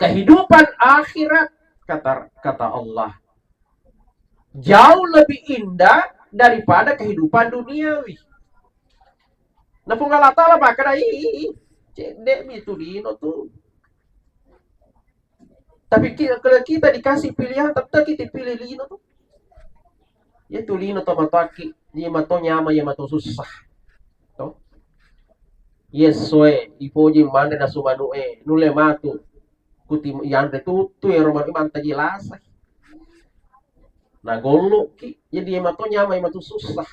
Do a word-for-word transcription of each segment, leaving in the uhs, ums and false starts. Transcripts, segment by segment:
Kehidupan akhirat, kata, kata Allah, jauh lebih indah daripada kehidupan duniawi. Na Puang Allah Ta'ala makkeda, "Ih, cedde' mi tu lino tu." Tapi ki-, kalau kita dikasih pilihan, tetap kita pilih lino tu. Iya tu lino to matoakki, iya mato nyameng, iya mato susah. To. Iya soe, ipoji manre nasu manu'e, nulle matu. Kuti yanre tuttu ero manu mantaji lasa. Nagolloki, jadi iya mato nyameng, iya mato susah.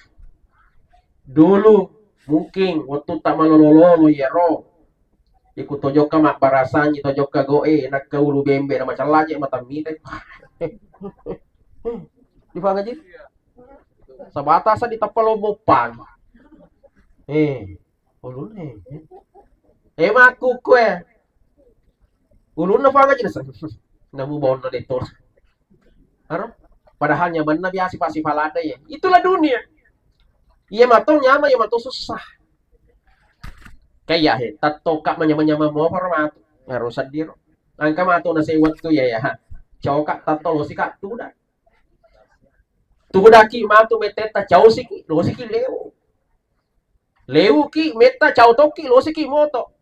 Dulu mungkin wettu ta malolo-lolo iyaro, iku tojokka mabbarasangi, tojokka go'e, nakka ulu bembe na macallaje matammite. Difanga ji? Sabatasa diteppa lobo pagi. Eh, ulunna. Eh, makkukku, eh. Ulunna fanga ji nasa. Namu baunna detto. Aro? Padahal nyamenna biasa pasi falada ya. Itulah dunia. Iya mato nyameng, iya mato susah. Kaya he, tattoka manyameng-nyameng mo paro matu. Ngaro seddiro. Engka matu na sewettu ya ya. Coka tatto losika tuda. Tudaki matu metetta causiki, losiki lewu. Lewuki metta cau tokki, losiki moto.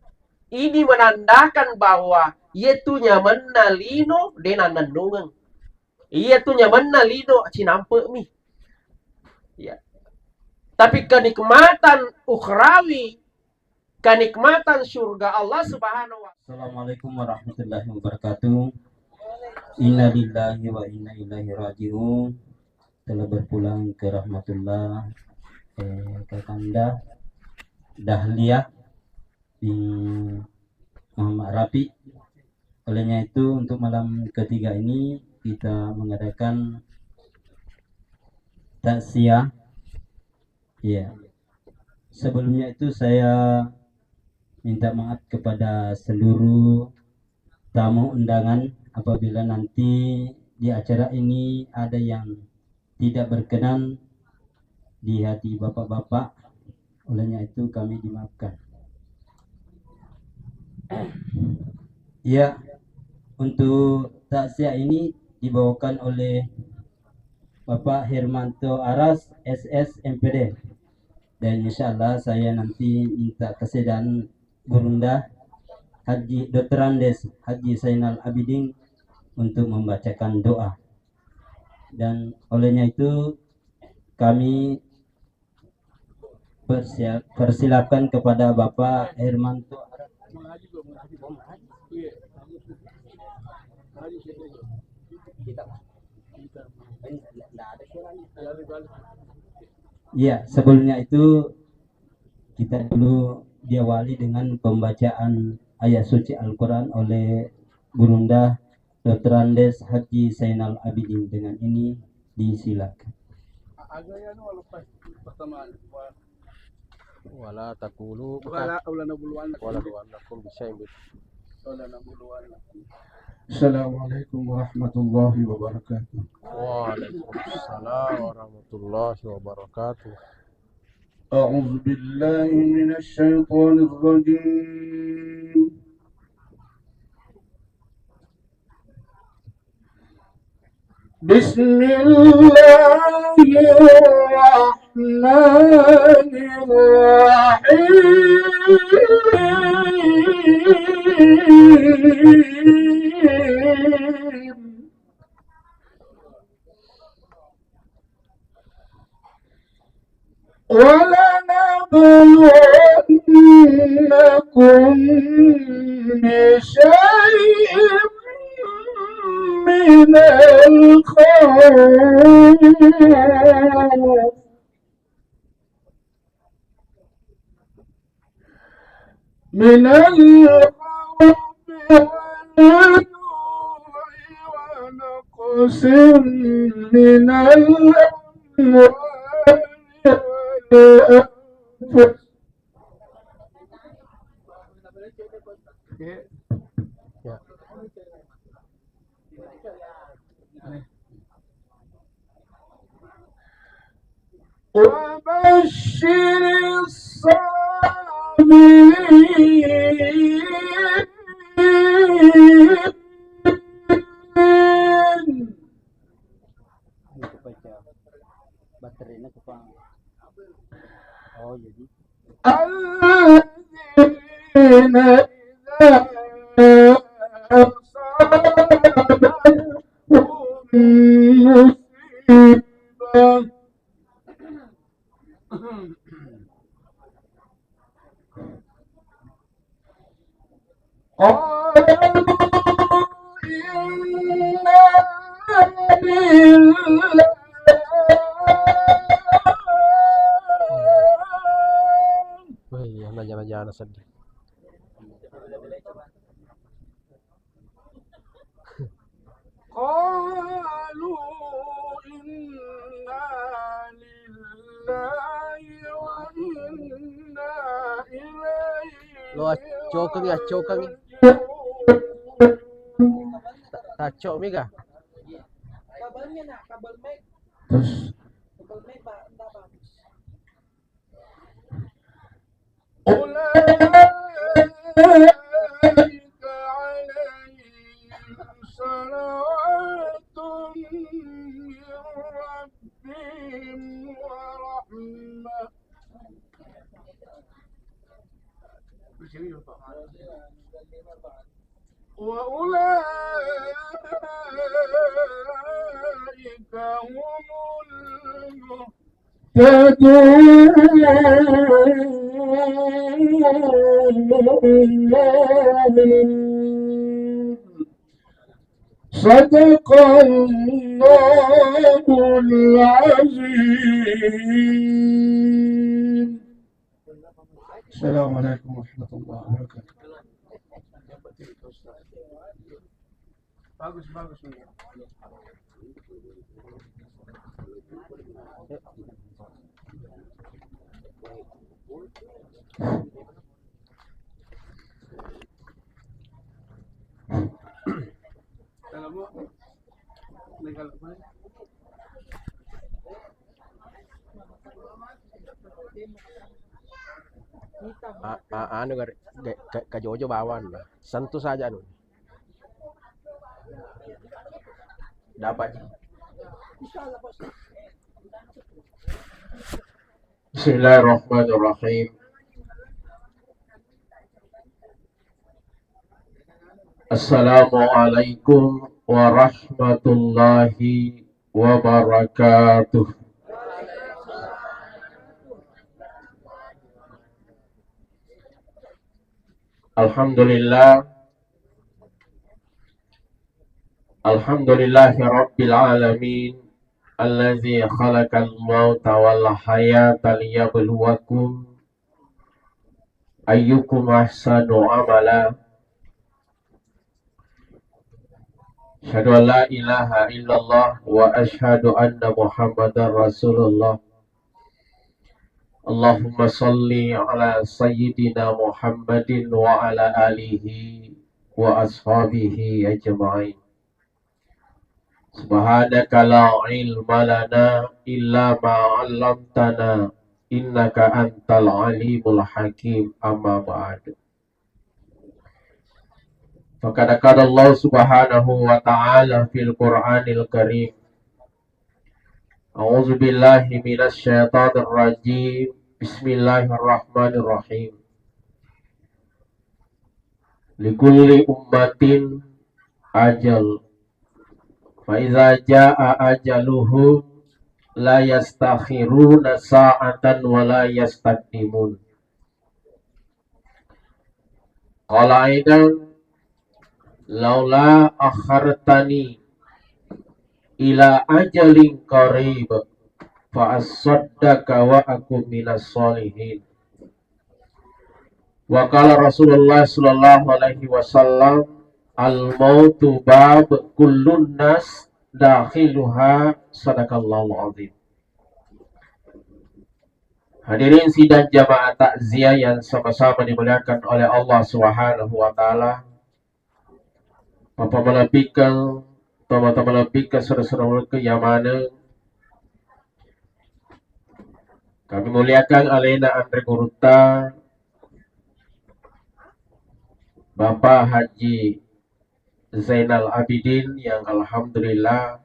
Ini menandakan bahwa iyatu nyamenna lino de nannennungeng. Iyatu nyamenna lino cinampe'mi. Ya. Tapi kenikmatan ukhrawi, kenikmatan surga Allah Subhanahu wa Assalamualaikum warahmatullahi wabarakatuh. Innalillahi wa inna ilaihi raji'un. Telah berpulang ke rahmatullah, eh, Kakanda Dahlia bin Muhammad Rafi. Olehnya itu, untuk malam ketiga ini kita mengadakan takziah. Iya. Sebelumnya itu saya minta maaf kepada seluruh tamu undangan apabila nanti di acara ini ada yang tidak berkenan di hati bapak-bapak, olehnya itu kami dimaafkan. Iya, untuk takziah ini dibawakan oleh Bapak Hermanto Aras, S S, M P D. Dan insya Allah saya nanti minta kesediaan Burunda Haji Doktor Andes Haji Zainal Abidin untuk membacakan doa. Dan olehnya itu kami persia-, persilakan kepada Bapak Hermanto. Iya, sebelumnya itu kita dulu diawali dengan pembacaan ayat suci Al-Quran oleh Burunda Doktor Andes Haji Zainal Abidin. Dengan ini disilakan. Wala takulu, wala, wala nabluwannakum, wala nabluwannakum bisyai'in. Wala nabluwannakum. Assalamualaikum warahmatullahi wabarakatuh. Waalaikumsalam warahmatullahi wabarakatuh. أعوذ بالله من الشيطان الرجيم. بسم الله الرحمن الرحيم. ولنبلونكم بشيء من الخوف من الخوف والجوع ونقص من الأموال والأنفس. وبشر الصابرين. أصابتهم مصيبة. قالوا إنا لله. Wih, iya, najana-jana sedih. قالوا إنا لله وإنا إليه Lo accokengi, accokengi. راجعون. Ta-, tacco mi ga? Terus. أولئك عليهم صلوات من ربهم ورحمة. وأولئك هم المهتدون. صدق الله العظيم. السلام عليكم ورحمة الله وبركاته. Bagus, bagus, Umi. A-, a-, anu, gar-, ga-, ka-, kajojo bawanna. Sentuh saja anu. Dapat. Bismillahirrahmanirrahim. Assalamualaikum warahmatullahi wabarakatuh. Alhamdulillah. Alhamdulillahi rabbil alamin. Allazi khalaqal mauta wal hayata liyabluwakum ayyukum ahsanu amala. Asyhadu an la ilaha illallah wa asyhadu anna Muhammadar Rasulullah. Allahumma salli ala sayyidina Muhammadin wa ala alihi wa ashabihi ajma'in. Subhanaka la ilma lana illa ma 'allamtana innaka antal alimul hakim. Amma ba'du. Faqad qala Allah subhanahu wa ta'ala fil Qur'anil Karim. A'udzu billahi minasy syaithanir rajim. Bismillahirrahmanirrahim. Likulli ummatin ajal. Fa iza jaa ajaluhum la yastakhiruna sa'atan wa la yastaqdimun. Qala aidan, laula akhartani ila ajalin qarib fa asaddaqa wa akun minas sholihin. Wa qala Rasulullah sallallahu alaihi wasallam, al mautu bab kullun nas dakhiluha. Sadaqallahul azim. Hadirin sidang jamaah takziah yang sama-sama dimuliakan oleh Allah Subhanahu wa Ta'ala, Papa malebbikeng, tomatoa malebbikeng, saudara-saudara malebbikeng yang mana kami muliakan, alena anre gurutta, Bapak Haji Zainal Abidin, yang alhamdulillah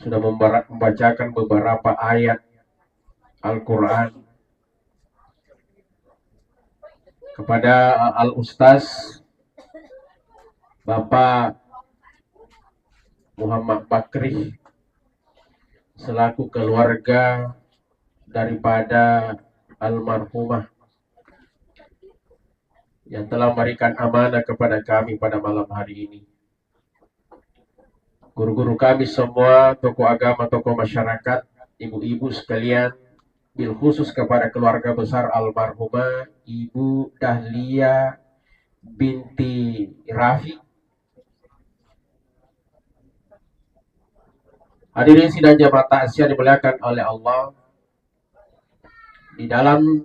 sudah membara-, membacakan beberapa ayat Al-Quran kepada, uh, Al Ustaz Bapak Muhammad Bakri selaku keluarga daripada almarhumah yang telah memberikan amanah kepada kami pada malam hari ini. Guru-guru kami semua, tokoh agama, tokoh masyarakat, ibu-ibu sekalian, bil khusus kepada keluarga besar almarhumah Ibu Dahlia binti Rafi. Hadirin sidang jamaah takziah dimuliakan oleh Allah, di dalam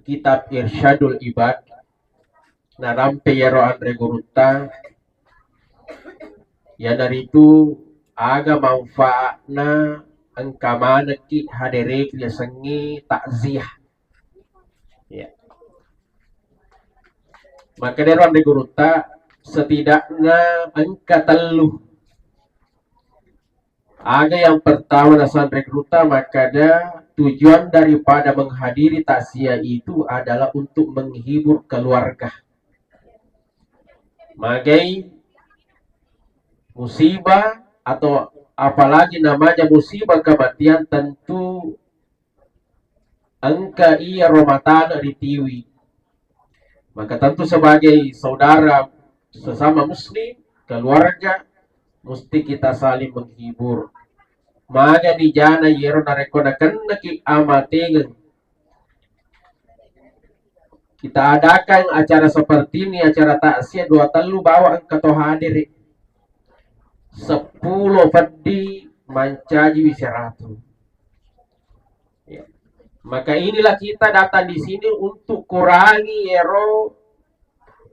kitab Irsyadul Ibad, narampe iyaro anre gurutta, iyanaritu aga manfaatna engka manekki hadereki yasengnge takziah. Ya. Makkedaro anre gurutta, setidaknya engka tellu. Aga yang pertama nasanre gurutta makkeda, tujuan daripada menghadiri takziah itu adalah untuk menghibur keluarga. Magai musibah atau apalagi namanya musibah kematian, tentu engka iyaro matane ritiwi. Maka tentu sebagai saudara sesama muslim, keluarga, mesti kita saling menghibur. Maga dijana iyaro narekko nakennaki amatengeng. Kita adakan acara seperti ini, acara takziah dua tellu bawa engka to hadere. Seppulo peddi mancaji wi seratu. Ya. Maka inilah kita datang di sini untuk kurangi ero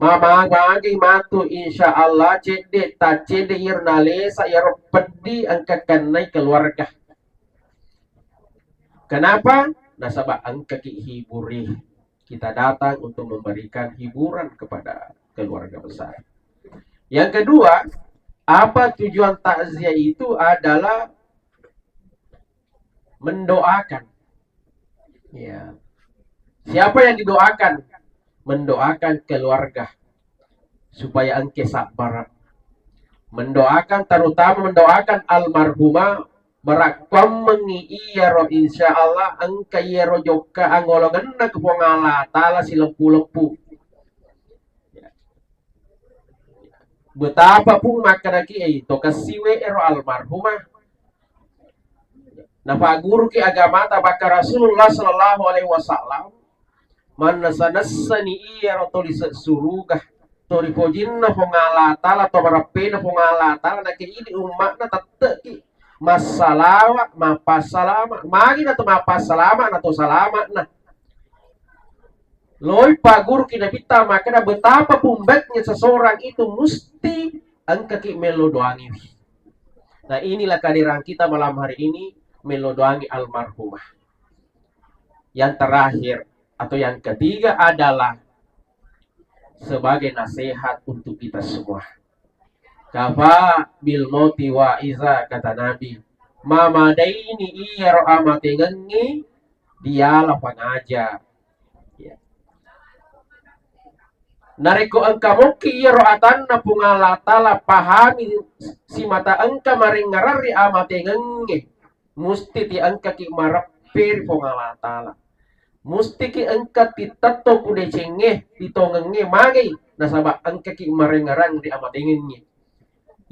mamagai matu, insya Allah cedde taccedde iro nalesa ero peddi engka kennai keluarga. Kenapa? Nasaba engkaki hiburi. Kita datang untuk memberikan hiburan kepada keluarga besar. Yang kedua, apa tujuan takziah itu adalah mendoakan. Ya. Siapa yang didoakan? Mendoakan keluarga supaya engke sabbara. Mendoakan, terutama mendoakan almarhumah, barakkuammengi iyaro, insya Allah engka iyaro jokka angolongenna ke Puang Allah Ta'ala sileppu-leppu. Betapa pun makkedaki, eh, to kessiwe ero almarhumah. Napaguruki agamata bakka Rasulullah sallallahu alaihi wasallam, mannessa-nessani iyaro toli se-, suruga, toli pojinna Puang Allah Ta'ala, to marappena Puang Allah Ta'ala, nake idi umma'na tette'ki massalawa, mappassalama. Magi na to mappassalama, na to salama'na. Loi pagguruki Nabitta makkeda, betapa pun baiknya seseorang itu, musti engkaki mello doangiwi. Nah, inilah kehadiran kita malam hari ini, mello doangi almarhumah. Yang terakhir atau yang ketiga adalah sebagai nasihat untuk kita semua. Kafa bil mauti wa'iza, kata Nabi. Mamadaini iyaro amatengengnge diala pangaja. Ya. Narekko engka mokki iyaro atanna Puang Allah Ta'ala, pahami simata engka marengngerang ri amatengengnge, musti ti engkaki mareppe ri Puang Allah Ta'ala. Mustiki engka titetto ku decengnge, titongengnge, magai nasaba engkaki marengngerang ri amatengengnge.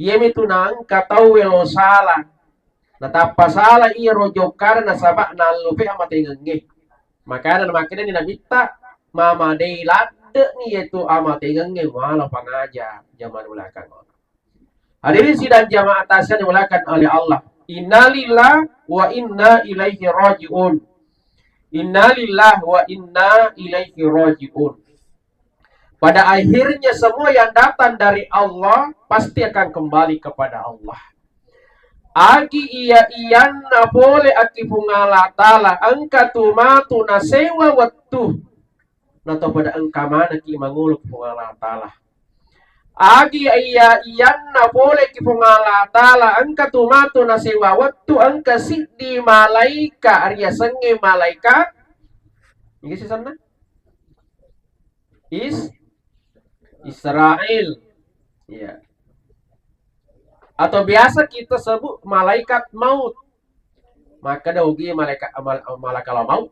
Iyamitu naengka tau welo sala, natappa sala iyaro jokkana nasaba nallupe amatengengnge. Makana namakkedani Nabitta, mamadei ladde'ni yetu amatengengnge muala pangaja jaman ulakang. Hadirin sidang jamaah takziah dimuliakan oleh Allah. Innalillah wa inna ilaihi raji'un. Innalillah wa inna ilaihi raji'un. Pada akhirnya semua yang datang dari Allah pasti akan kembali kepada Allah. Agi iya-iyanna pole aki Puang Allah Ta'ala, engka tu matu nasewa wettu, nato pada engka maneki mangolo ki Puang Allah Ta'ala. Agi iya-iyanna pole ki Puang Allah Ta'ala, engka tu matu nasewa wettu, engka siddi malaika riasengnge malaika, inggih sisenna? Is-, Israel. Iya. Atau biasa kita sebut malaikat maut. Maka ada ugi malaikat mal, malakal maut.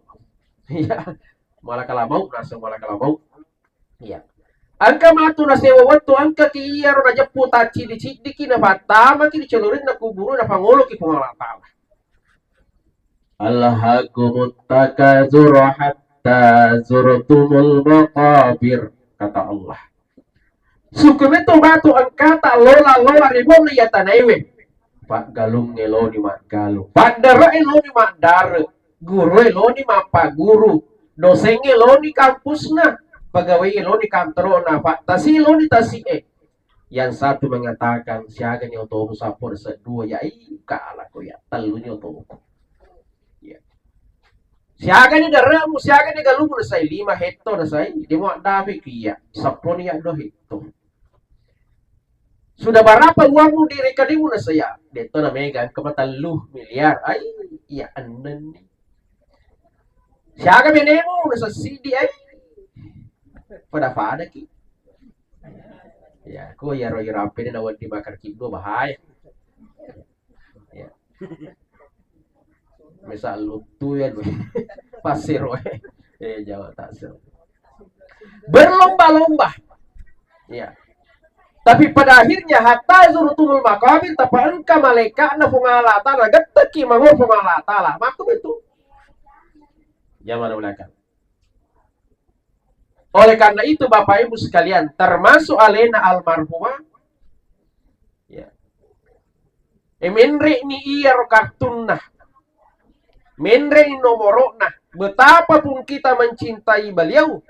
Iya. Malakal maut, naseng malakal maut. Iya. Engka matu nasewa wettu, engka ki iyaro najeppu tacciddi-ciddiki, napattamaki ri colorinna kuburu, napangoloki Puang Allah Ta'ala. "Alhakumut takazur hatta zurtumul maqabir," kata Allah. Suku meto batu engkata lola-lola ri bola iya tanaewe. Paggalung eloni maggalung. Paddare eloni maddare. Guru eloni mappaguru. Doseng eloni kampusna. Pegawai eloni kantorona. Pak tasi eloni tasi e. Yang satu mengatakan, "Siaga ni otomu sappo resek dua ya, ih, kalah ko ya, tellu ni otomu." Ya. "Siaga ni daremu, siaga ni galumu?" Nasai, "Lima hetto," nasai, "Dia mau dapi ki ya, sappo ni ya dua hetto." "Sudah berapa uangmu di rekeningmu?" Nasai, "Ya, detto na mega, engka ma tellu miliar." "Ai, iya ennen ni." "Siaga benemu?" Nasai, "Sidi ai." Pada-pada ki. Ya, ko iyaro irape na wedding makan kiddo bahaya. Ya. Mesa luttu ya dua. Pasir wae. Eh, Jawa tak seru. Berlomba-lomba. Ya. Tapi pada akhirnya hatta zurtumul maqabir, tapa engka malaikatna Puang Allah Ta'ala, getteki mango Puang Allah Ta'ala. Makku itu. Zaman belakang. Oleh karena itu, Bapak Ibu sekalian, termasuk alena almarhumah, ya. E, menre ni iyaro kartunna, menre ni nomorokna, betapapun kita mencintai beliau,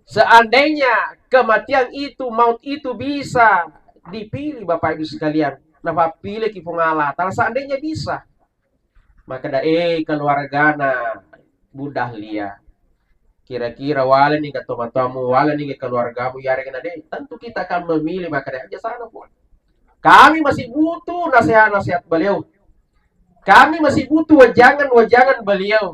seandainya kematian itu, maut itu bisa dipilih, Bapak Ibu sekalian, napappileki Puang Allah Ta'ala, seandainya bisa, makkeda, "Eh, keluargana Bu Dahlia, kira-kira wale ni ga tomatoamu, wale ni ga keluargamu, yarega na de'?" Tentu kita akan memilih, makkeda, "Aja sana, Puang. Kami masih butuh nasihat-nasihat beliau. Kami masih butuh wejangan-wejangan beliau.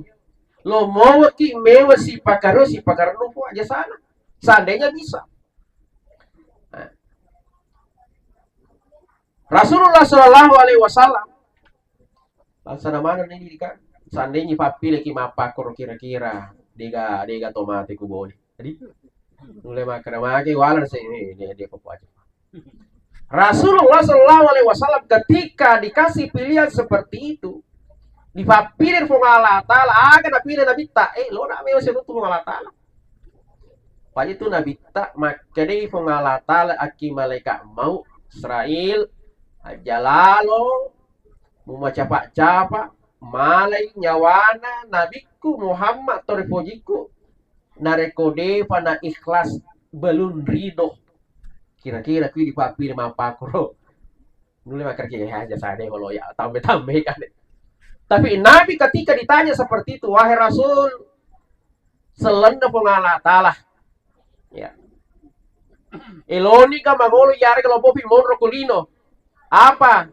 Lo moweki mewa sipakaro, sipakarennu, Puang, aja sana." Seandainya bisa. Nah. Rasulullah Shallallahu Alaihi Wasallam, langsana maneng ni dika, seandainya pappileki mappakkoro kira-kira, dega, dega to mate ku boni. Jadi, mulai makkeda magi wala se ini, ini dia papuaja. Rasulullah Shallallahu Alaihi Wasallam ketika dikasih pilihan seperti itu, dipappilih Puang Allah Ta'ala, aga napilih Nabitta, eh, lo na mewa siruntu Puang Allah Ta'ala. Pada itu Nabitta makkedai Puang Allah Ta'ala, akki malaikat maut, Israel, aja lalo mumacapa-capa, malai nyawana Nabikku Muhammad, to ripojiku, narekko depa na ikhlas, belum ridho. Kira-kira kui dipappilih mappakoro. Nulle makkeda, "Eh, aja sana, kalau ya tambe-tambe kan." Tapi Nabi ketika ditanya seperti itu, "Wahai Rasul, sellenna Puang Allah Ta'ala, ya, eloni ka mangolo yarega lopopi monro kulino? Apa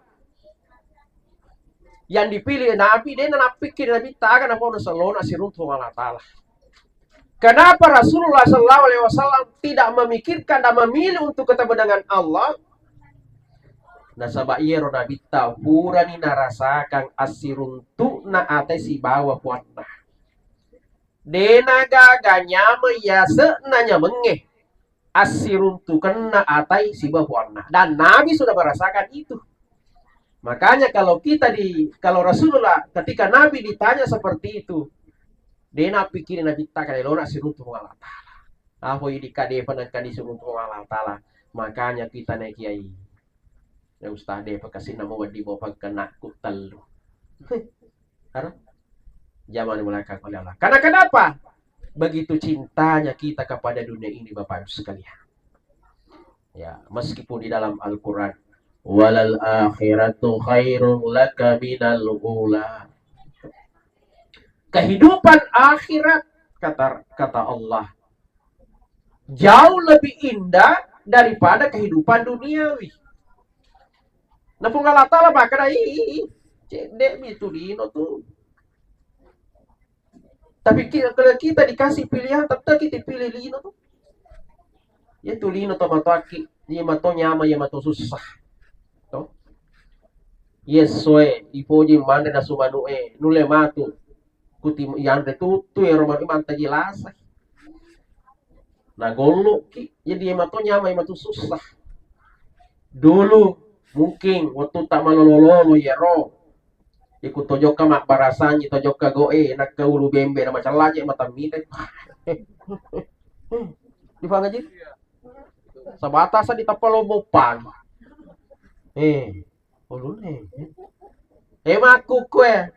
yang dipilih Nabi?" Dena nappikkiri Nabitta aga napono, sellona siruntu Puang Allah Ta'ala. Kenapa Rasulullah Shallallahu Alaihi Wasallam tidak memikirkan dan memilih untuk ketemu dengan Allah? Nasaba iyaro Nabitta purani narasakan assiruntu'na atai sibawa puanna. Dena gaga nyameng yase'na nyamengnge assiruntukenna atai sibawa puanna. Dan Nabi sudah merasakan itu. Makanya kalau kita di, kalau Rasulullah ketika Nabi ditanya seperti itu, dena pikkiri Nabitta kada elona siruntu Puang Allah Ta'ala. Apa idi kadepa nengka disiruntu Puang Allah Ta'ala. Makanya kita naik kiai. Ya Ustaz, depa kasi namo wedding bawa pagkenakku tellu. Haro? Zaman mulai oleh Allah. Karena kenapa? Begitu cintanya kita kepada dunia ini, Bapak Ibu sekalian. Ya, meskipun di dalam Al-Quran, "Walal akhiratu khairul laka minal ula." Kehidupan akhirat, kata, kata Allah, jauh lebih indah daripada kehidupan duniawi. Nah, Puang Allah Ta'ala makkeda, "Ih, cedde mi tu lino tu." Tapi ki-, kalau kita dikasih pilihan, tetap kita pilih lino tuh. Iya tu lino to matoakki, iya mato nyama, iya mato susah. To. Iya soe, ipoji manre nasu manu'e, nulle matu. Kuti yanre tuttu ero manu'e mantaji lasa. Nagolloki, jadi iya mato nyama, iya mato susah. Dulu mungkin waktu tak malolo-lolo iyaro. Iku tojokka mabbarasangi, tojokka goe, nakka ulu bembe na macallaje matammite. Difanga ji? Sabatasa ditappa lombopang. Eh, ulunna. Eh, makkukku eh.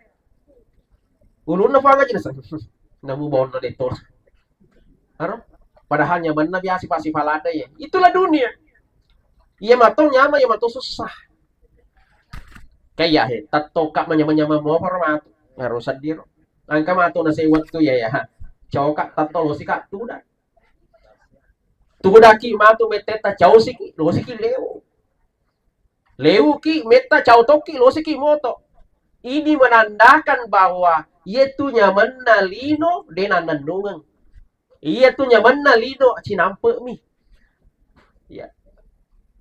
Ulunna fanga ji nasa. Namu bonno detto. Aro? Padahal nyamanna biasa pasi falada ya. Itulah dunia. Iya mato nyama, iya mato susah. Kaya he, tattoka manyama-nyama mo paro matu. Ngaro saddiro. Angka matu na sewaktu ya ya. Coka tatto losi ka tuda. Tudaki matu mettetta causiki, losiki lewu. Lewuki metta cau tokki, losiki moto. Ini menandakan bahwa iyatu nyamanna lino de nannennungeng. Iyatu nyamanna lino cinampe'mi. Ya.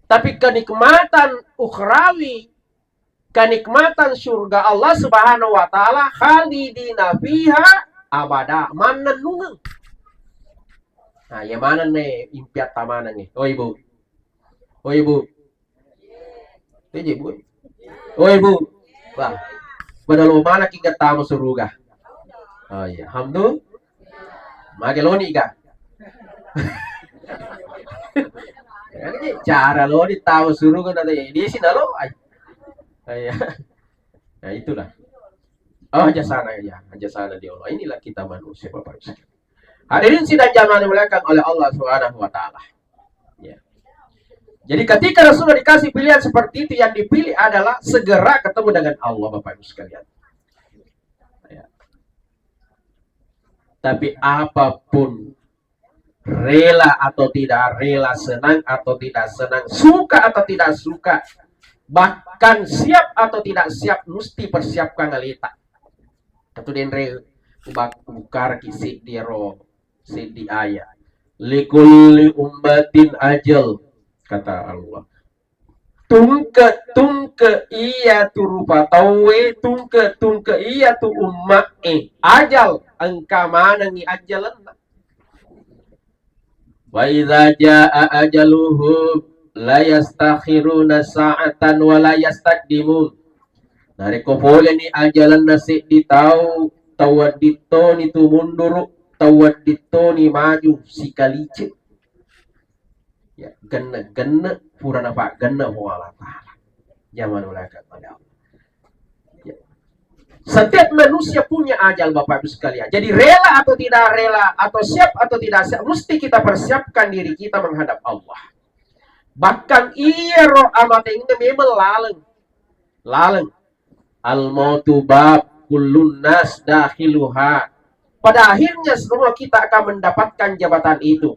Tapi kenikmatan ukhrawi, kenikmatan surga Allah Subhanahu wa Ta'ala, khalidina fiha abada, mannennungeng. Nah, iya maneng ne impiatta maneng e. Oi, Bu. Oi, Bu. Teje, Bu. Oi, Bu. Wah. Pada lo mana kita tamu suruga. Oh iya, alhamdulillah. Mage loni ga? Ini cara loni tamu suruga nanti di sini lo. Ai. Iya. Nah, itulah. Oh, aja sana ya, aja sana dia Allah. Inilah kita manusia, Bapak Ibu sekalian. Hadirin sidang jamaah yang dimuliakan oleh Allah Subhanahu wa Ta'ala. Ya. Jadi ketika Rasulullah dikasih pilihan seperti itu, yang dipilih adalah segera ketemu dengan Allah, Bapak Ibu sekalian. Ya. Tapi apapun, rela atau tidak rela, senang atau tidak senang, suka atau tidak suka, bahkan siap atau tidak siap, mesti persiapkan aleta. Katu denre ubak-, bukaraki seddi ro, seddi ayat. "Likulli ummatin ajal," kata Allah. Tungke-tungke iyatu rupa tauwe, tungke-tungke iyatu umma'e. Ajal, engka manengngi ajjalenna. "Wa idza jaa ajaluhum la yastakhiruna sa'atan wa la yastaqdimun." Narekko poleni ajalenna seddi tau, tau weddittoni tu munduru, tau weddittoni maju sikaliceng. Ya, genne-genne pura napaggenne Puang Allah Ta'ala. Jamaah dimuliakan oleh Allah. Ya. Setiap manusia punya ajal, Bapak Ibu sekalian. Jadi rela atau tidak rela, atau siap atau tidak siap, mesti kita persiapkan diri kita menghadap Allah. Bahkan iyaro amatengna memang laleng. Laleng. Al-mautu bab kullun nas dakhiluha. Pada akhirnya semua kita akan mendapatkan jabatan itu.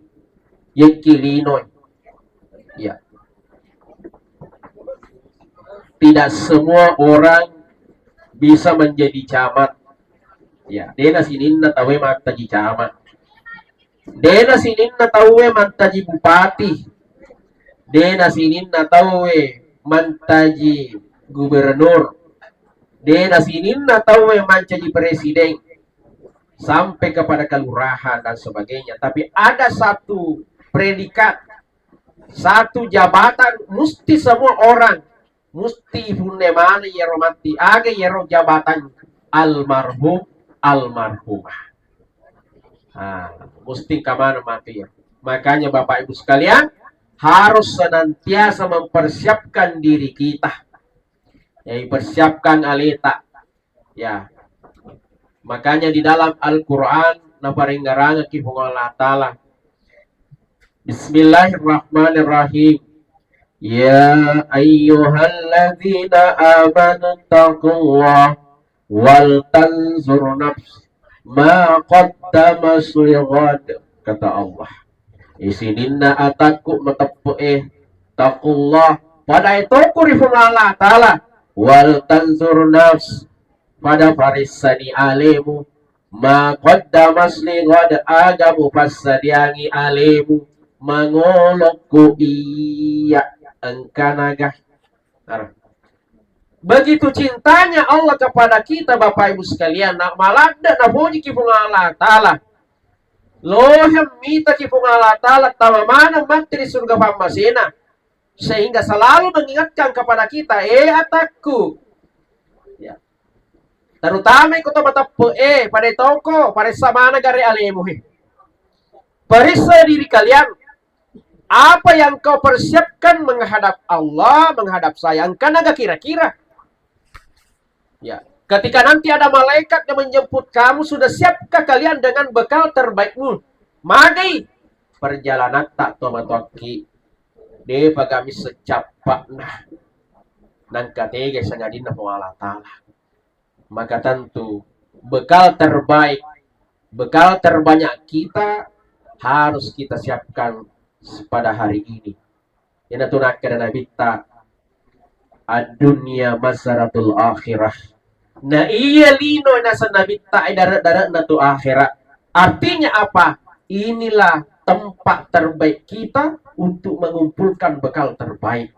Yekki lino. Ya. Tidak semua orang bisa menjadi camat. Ya, dena sininna tawe mantaji camat. Dena sininna tauwe mantaji bupati, dena sininna tauwe mantaji gubernur, dena sininna tauwe mancaji presiden, sampai kepada kelurahan dan sebagainya. Tapi ada satu predikat, satu jabatan, mesti semua orang musti punne maneng iyaro matti, aga iyaro jabatan almarhum, almarhumah. Ah, musti engka maneng matti. Makanya Bapak Ibu sekalian, harus senantiasa mempersiapkan diri kita. Ya, persiapkan aleta. Ya. Makanya di dalam Al-Quran naparenggarangaki Puang Allah Ta'ala. Bismillahirrahmanirrahim. Ya ayyuhalladzina amanu taqullah wal tanzur nafs ma qaddamat lighad, kata Allah. Isininna atakku mateppe'e, taqullah, pada etoku ri Puang Allah Ta'ala, wal tanzur nafs, pada paressani alemu, Ma qaddamas li ghad, aga mupassadiangi alemu mangolokku iya engkanaga. Ara. Begitu cintanya Allah kepada kita, Bapak Ibu sekalian, na maladde napojiki Puang Allah Ta'ala. Lohe mitaki Puang Allah Ta'ala, tama maneng matti ri surga pammasena. Sehingga selalu mengingatkan kepada kita, "Eh, atakku." Ya. Terutama iko to mateppe, eh, pada toko, paressa maneng gare alemu, he. Periksa diri kalian. Apa yang kau persiapkan menghadap Allah, menghadap saya, engkanaga kira-kira. Ya, ketika nanti ada malaikat yang menjemput kamu, sudah siapkah kalian dengan bekal terbaikmu? Magai perjalanan tak tomatoakki. Depa kami secappa'na. Nangka tega sangadinna Puang Allah Ta'ala. Maka tentu bekal terbaik, bekal terbanyak kita harus kita siapkan pada hari ini. Iyanatu nakkeda Nabitta, "Ad-dunya mazra'atul akhirah." Na iya lino naseng Nabitta, dare-dare'na tu akhirat. Artinya apa? Inilah tempat terbaik kita untuk mengumpulkan bekal terbaik.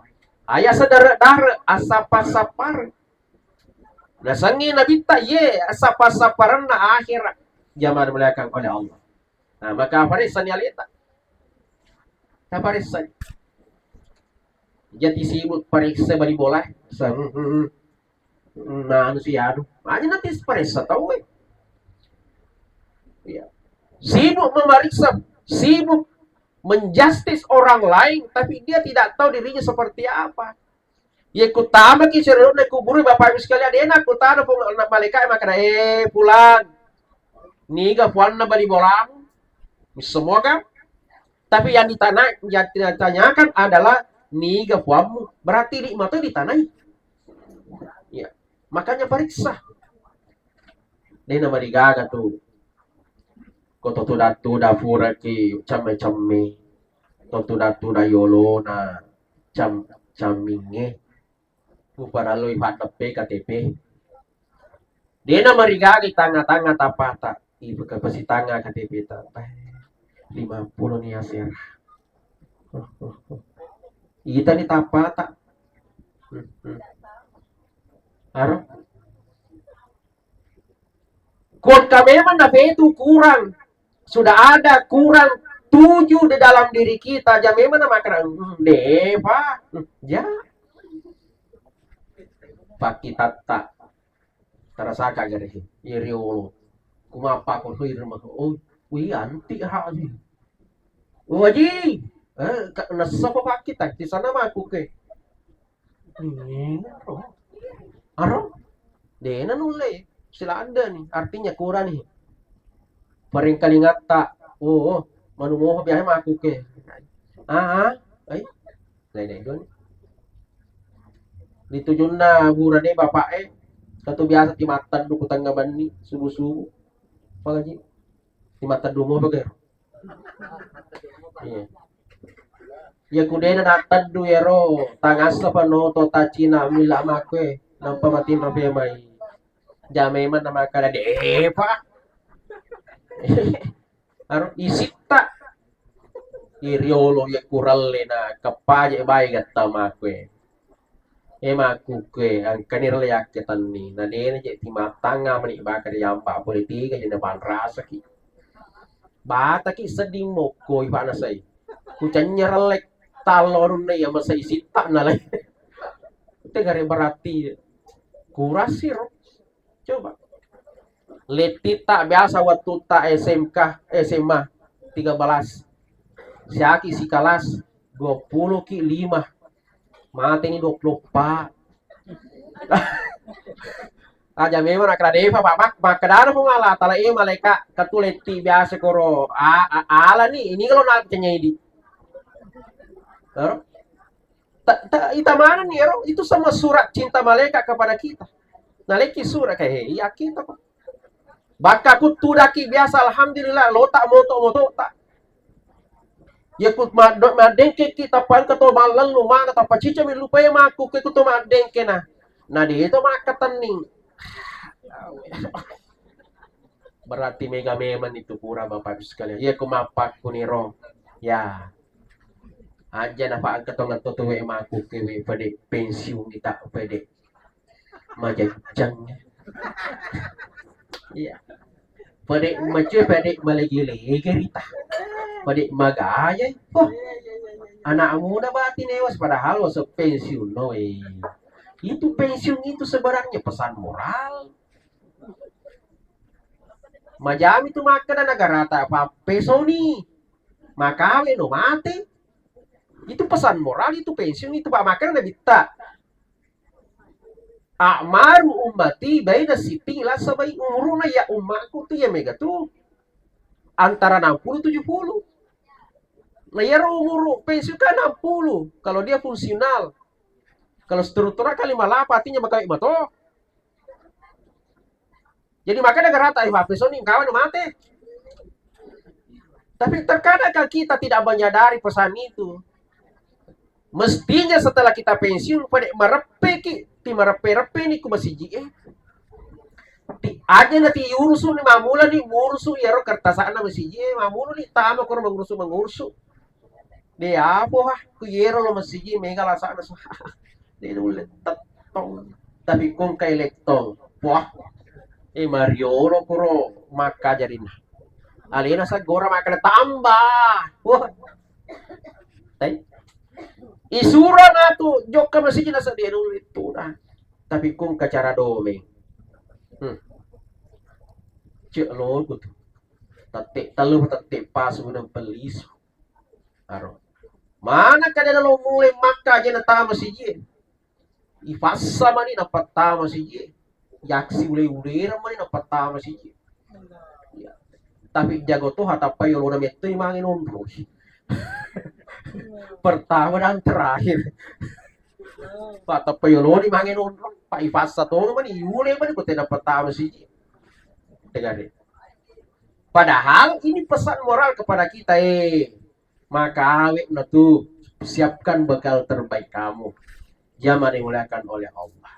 Aya sadare-dare, asapa-sapare. Nasengngi Nabitta, ye, sapa-saparenna akhirat jamaah dimuliakan oleh Allah. Nah, maka paressani aleta. Taparessani. Jadi sibuk paressa bali bola. Sa-, mm, mm, mm, nah, anu si anu. Aja nanti paressa tau, eh. Iya. Sibuk memeriksa, sibuk menjustis orang lain, tapi dia tidak tahu dirinya seperti apa. Ye kutamaki sero'na kuburu, Bapak Ibu sekalian, dena kutana pung-, na-, malaika makkeda, "Eh, Fulan, niga puanna bali bolamu? Missemoga?" Tapi yang ditana-, yang ditanyakan adalah, "Niga puammu?" Berarti nikmat itu ditanai. Ya. Makanya periksa. Dena marigaga tu. Ko to tuda-tuda puraki cemme-cemme. To tuda-tuda yolona cam-, camminge. Muparallui paddeppe K T P. Dena marigaga tanga-tanga tapata. Ibu ke pesi tanga K T P ta. Lima puluh nih asera. Itani tapata. Aro. Kuangka memang napetu kurang, sudah ada kurang tujuh di dalam diri kita, ja memang namakkeda, "Hmm, depa, hmm, ja." Pakkitatta, tarasaka gare, iya riolo. Kumapa ko hui rumah, oh, wih, anti ha, wih. Waji, eh, ka-, nessa pa pakkita, di sana mah aku ke. Aro. Aro? Dena nulle. Siladda ni. Artinya kurang ni. Paringkalingatta. Oh, oh. Manu moho biasa mah aku ke. Ah, ah. Ai. Lain dua ni. Ditujunna burane bapak e. Katu biasa timattaddu ku tengnga benni. Subuh-subuh. Pangaji. Timattaddu moho ke. Iya. Iya, ku dena natteddu ero, tangassa pa noto tacina mila makue, nampa matinro pe mai. Ja memang namakkeda depa. Aro isitta. Iriolo iya kuralle na keppaje bae gatta makue. E makkukue, engkani rele yakketenni, na dena je timattanga mani baka ri yampa pole tiga je napanrasaki. Bataki sedding mokko ifana sai. Kucennye rele tallo anunna iya masai sitta na lai. Tegare berarti kurasiro. Coba. Lettitta biasa wettutta S M K, S M A tiga belas. Siaki sikelas dua puluh ki lima. Mateni dua puluh empat. Aja memang nakkeda depa, Pak, mak-, makkedana Puang Allah Taala, eh, malaika, katu letti biasa koro, a-, a-, ala ni, ini kalau nak kenyai di. Ero? Ta-, ta-, ita mana ni, ero? Itu sama surat cinta malaikat kepada kita. Naleki surat kayak, "Hei, iya kita kok." Bakka ku tudaki biasa, alhamdulillah, lota moto-moto ta. Ya ku maddo-, maddengke kita pangka to mallallu mana ta pacica mi lupa ya maku ke ku to maddengke na. Na de to makkatenning. Berarti mega memang itu pura Bapak Ibu sekalian. Iya, ku mappakkuniro. Ya. Aja na pa engka tongeng to tuwe maku kewe pede pensiun kita pede. Majajang. Iya. Pede macue pede malege-lege rita. Pede magaya. Wah. Anak muda bati newas padahal waso pensiun no eh. Itu pensiun itu sebenarnya pesan moral. Majami tu makkeda nagarata pappesoni. Makawe no mate. Itu pesan moral itu pensiun itu Pak makkeda nabitta. A'maru ummati baina sitting ila sabai umuruna ya ummaku tu ya mega tu antara enam puluh tujuh puluh. Nah, iyaro umuru pensiun kan enam puluh kalau dia fungsional. Kalau struktural kan lima lapan artinya makawe mato. Jadi makanya gerata eh Hafiz Soni kawan mate. Tapi terkadang kan kita tidak menyadari pesan itu. Mestinya setelah kita pensiun pada merepe ki, ti merepe-repe ni ku masiji eh. Ti aja na ti urusu ni mamula ni ngurusu yaro kertasana masiji eh, mamula ni tama koro mengurusu mengurusu. De apo ha ku yero lo masiji mega lasana so. De nulle tettong. Tapi kong kai lettong. Wah. Eh mariolo kuro makka jarina. Alena sagora makkeda tambah. Wah. Tai. Isura natu jokka masiji nasa de nulle tu dah. Tapi kong kacara domeng. Hmm. Cek lo ku tu. Tette tellu tette pasu na pelisu. Aro. Mana kada lo mulai makka aja na tama siji. Ifassa mani na patama siji. Yaksi ule-ulera mani na patama siji. Ya. Tapi jago to hatappa yolona metto mange nonro. Pertama dan terakhir. Pak tappa yoloni mange nonro. Pak ifassa to mani yule mani ko tena patama siji. Dengar. Padahal ini pesan moral kepada kita eh. Maka awet no tu siapkan bekal terbaik kamu. Jamaah dimuliakan oleh Allah.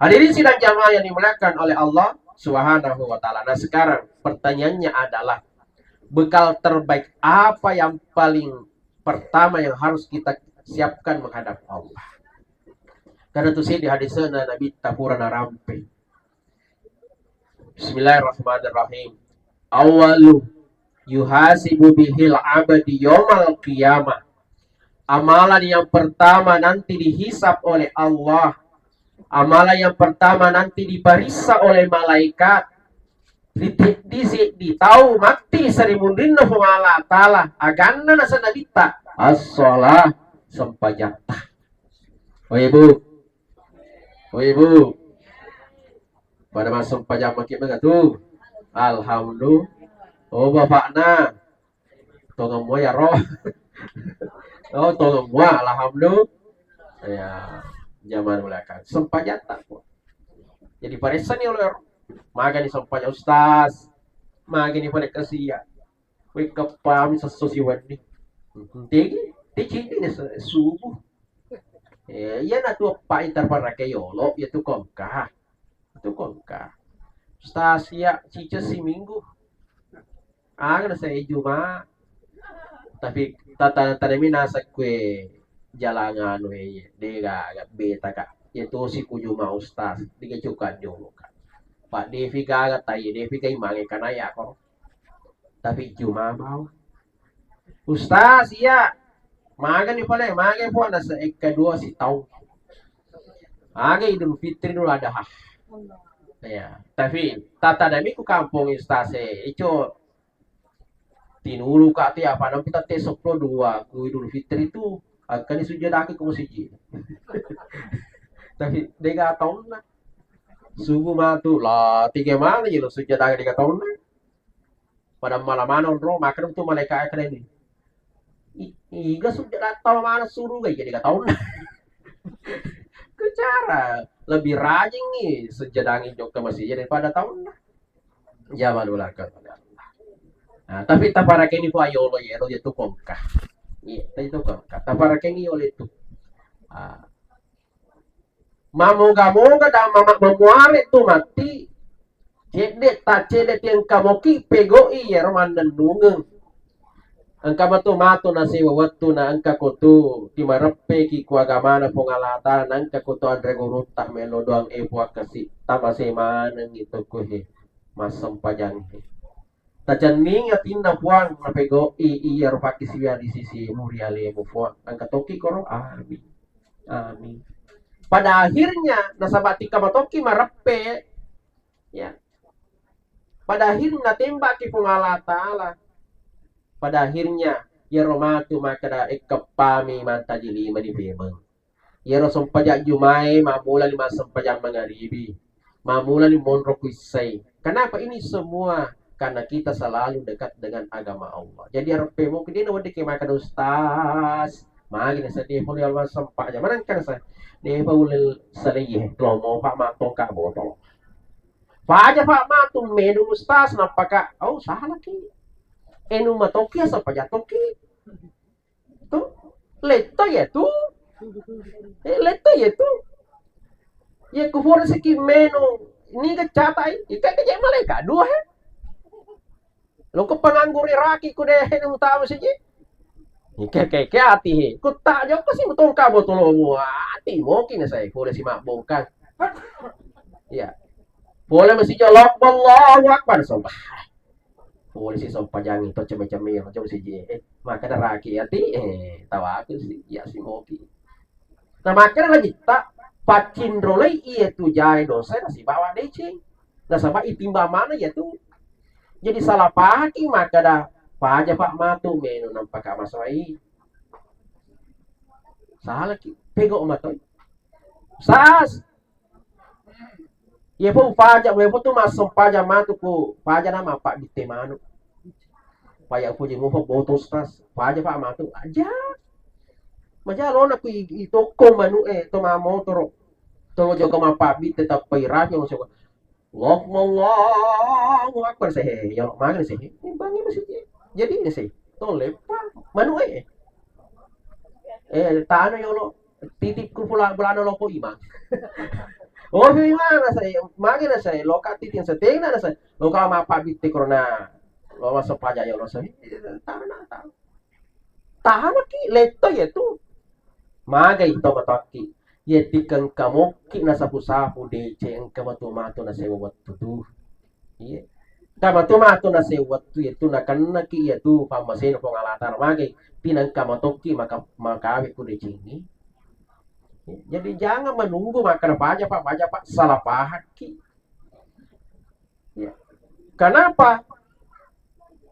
Hadirin sidang jamaah yang dimuliakan oleh Allah Subhanahu wa taala. Nah, sekarang pertanyaannya adalah bekal terbaik apa yang paling pertama yang harus kita siapkan menghadap Allah? Karena tu saya di hadisnya Nabi tapura narampe. Bismillahirrahmanirrahim. Awalu yuhasibu bihil abdi yaumal qiyamah. Amalan yang pertama nanti dihisab oleh Allah. Amalan yang pertama nanti diperiksa oleh malaikat. Diti-, disi-, ditau matti sarimunrinna Puang Allah Ta'ala. Aganna nasa nabitta. As-shalah, sempajatta. Oh ibu. Oh ibu. Pada massempajang maki mega tu. Alhamdulillah. Oh bapakna. Tongeng mua ya ro. Oh tongeng mua alhamdulillah. Ya, jamaah dimuliakan. Sempajatta ko. Jadi paressani oleh ro. Magani sempajang ustaz. Magani pada kesia. Wekka pami sesso siwenni. Tegi, tegi ini subuh. Eh, iya na tu eppa ita parake yolo, ya tu kongka. Tu kongka. Ustaz ya cica si minggu. Aga na saya Juma. Tapi tata tademi nasa kue jalangan we ye. Dega aga beta ka. Ya tu si ku Juma ustaz. Dega cuka jolo ka. Pak Devi gaga tai Devi kai mange kana ya ko. Tapi Juma mau. Ustaz, iya. Magani pale, magai puang nasa ekka dua sitaung. Aga Idul Fitri dulu ada ha. Ya, tapi tata demi ku kampung ustaz e, ico tinulu ka ti apa nampi tette seppulo dua ku Idul Fitri tu akan sujud aku ke masjid. Tapi dega taunna. Subuh matu lah tiga mana je lo sujud aku dega taunna. Pada mala maneng ro, makkeda tu malaika akhirat ni. I-, iga sujud tau mana suruga jadi ga taunna. Kecara lebih rajin ni sejadangi jokka masih daripada taunna. Jama dulaka. Nah, tapi taparakeni ko ayolo yero je tu kongka. Iya, tadi tu kongka. Taparakeni oleh tu. Ah. Mamoga-moga da mama-, mamuare tu matti Cedde' ta cedde' ti engka moki pegau'i iyaro mannennungeng. Engka matu-matu nasewa wettu na engka ko tu timareppeki ku agamana Puang Allah Ta'ala, na engka ko tu anre gurutta melo doang, e Puang kasi, tamase manengngi tokko he massempajang he. Tacenningi atinna Puang napegau'i iyaro pakkisiwiang ri sisimu ri alemu Puang. Engka tokki koro, amin. Amin. Pada akhirnya nasaba' tikka matokki mareppe, ya. Pada akhirnya natembaki Puang Allah Ta'ala. Pada akhirnya iyaro matu makkeda, ekkeppami mantaji lima di pemeng. Iyaro sempajang Jumae, mammulani massempajang mangaribi, mammulani monro ku issai. Kenapa ini semua? Karena kita selalu dekat dengan agama Allah. Jadi iyaro pemeng dena wedding ke makkeda, Ustaz, magi na sedih pun ya Allah sempajang. Mana kan saya? Dia pun ulil selih, kelomo pak matong kak botol. Paja pak matu menu Ustaz, napaka, oh salah ki. Enu matoki asa paja toki. Tu, letto ya tu. Eh, letto ya tu. Ya ku fora siki menu. Ni ke catai. Ika ke jai malaika dua he. Lo ko penganggur iraki ku deh, ini utama siji. Ika ke, ke ati he. Ku tak jauh pasti mutongka botolomu. Ati moki na saya. Fora si mak bongkang. Ya. Boleh mesti jolok. Allahu Akbar. Sumpah. Polisi sompajangi to ceme-ceme macam siji, eh, makkeda raki ati, eh, tawaku si, ya si moki. Nah, makkeda lagi tak paccinrolai iya tu jai dosa nasibawa deceng. Nasaba itimbang mana ya tu. Jadi salah pahaki makkeda paja pak matu menu nampa ka masai. Salah ki, pego matoi. Sas, Iya po upaja, iya po tu massempajang matu ku paja na mappabbitte manu. Paya upoji mupa botol stas, paja pak matu aja. Maja lona ku i, i toko manu e, to ma motoro. To joga mappabbitte tappa iraki mo soko. Allahu Allahu Akbar sehe, ya magi sehe. Ini bangi masih. Jadi ini sih, to lepa manu e. Eh, tano yolo. Titip ku pula bulana loko imang. Oh, imang na saya, magi na saya, loka titin setena na saya. Loka mappabitte corona. Lo masuk paja ya lo saya. Tano na tano. Tahan ki letto ya tu. Magai to mataki. Ya tikeng kamokki na sapu-sapu deceng kamatu-matu na sewa wettu tu. Iya. Kamatu-matu na sewa wettu ya tu nakennaki ya tu pammasena Puang Allah Ta'ala magai. Tinengka matokki maka, makawe ku decengi. Jadi jangan menunggu makkeda paja pak, paja pak, salah pahakki. Ya. Kenapa?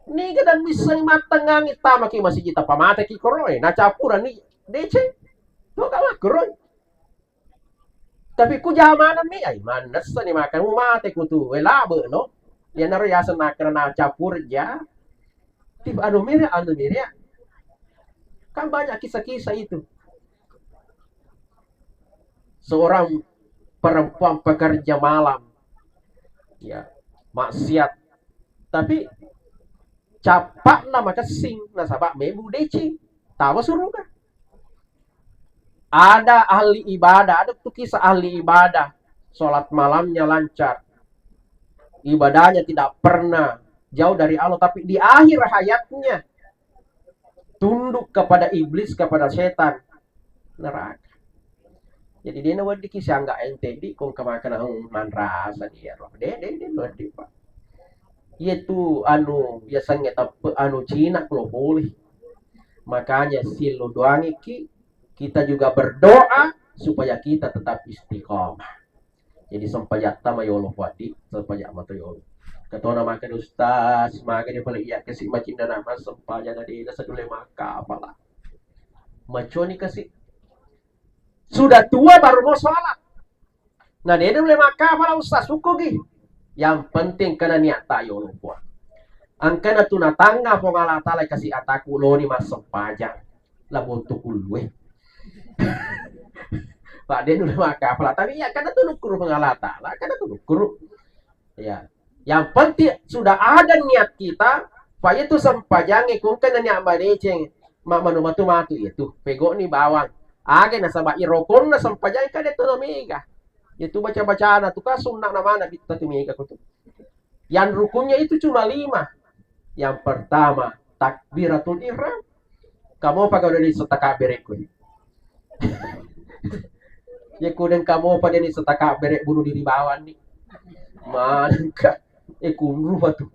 Niga dan missengi mattengngangi tamaki masiji tappa mateki koroe, nacappurani deceng. To ka makkoroi. Tapi ku jamaneng mi, ai mannessa ni makan mu mate ku tu, we labe no. Iyanaro yaseng nakkeda nacappur ja. Tip anu mire, anu mire. Kan banyak kisah-kisah itu. Seorang perempuan pekerja malam, ya, maksiat. Tapi capakna makessing nasaba mebu deceng, tawa suruga. Ada ahli ibadah, ada tu kisah ahli ibadah, sholat malamnya lancar, ibadahnya tidak pernah jauh dari Allah, tapi di akhir hayatnya tunduk kepada iblis, kepada setan, neraka. Jadi dena weddikki siangga ente di kong kemakana manrasa dia roh. De, de, de, wedding, Pak. Iya tu anu biasanya teppe anu Cina kalau boleh. Makanya silu doangiki kita juga berdoa supaya kita tetap istiqomah. Jadi sempajatta mayolo kuaddi, sempajak mato yolo. Katona makan ustaz, makan dia paling iya kasi macinna nama sempaja na dena sedule maka apalah. Maconi kasi. Sudah tua baru mau sholat. Na dena mulai maka apalah ustaz hukugi. Yang penting kena niat tayo lupa. Angkana tu natangga Puang Allah Ta'ala kasi ataku loni masuk pajak. Lah botu kullue. Pak de dulu maka apalah. Tapi ya karena tu nukuru Puang Allah Ta'ala, karena tu nukuru. Ya. Yang penting sudah ada niat kita, Pak itu sempajangi kungkana niat madeceng. Ma manu matu matu ya tu. Pegoni bawang. Age nasaba irokonna sempajangi kade tu mega. Ya tu baca-bacana tu ka sunna na mana bitta tu mega ko tu. Yang rukunnya itu cuma lima. Yang pertama, takbiratul ihram. Kamu apa kau dari setakabbere' ku? Ya kudeng kamu apa dari setakabbere' bunuh diri bawang ni. Manengka. Eh, kunru apa tu?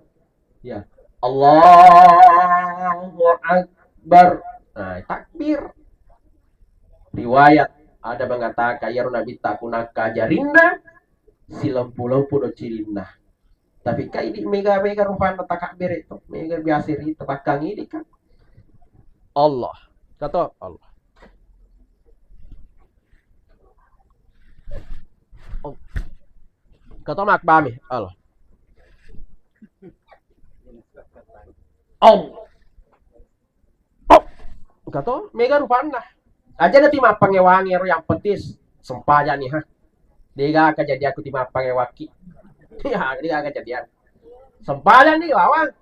Ya. Allahu Akbar. Nah, takbir. Riwayat ada mengatakan, ya Nabi, tak kunaka jarinna, silempu-lempu do cirinna. Tapi kai di mega-mega rupanna takabbere' tu, mega biasa ri tepakkang ini kan. Allah. Kata Allah. Oh. Kata makbami Allah. Allah. Oh, kato mega rupanna. Aja na timappangewangi ero yang petis sempajang ni ha. Dega kejadian ku timappangewaki. Ya, dega kejadian. Sempajang ni bawang.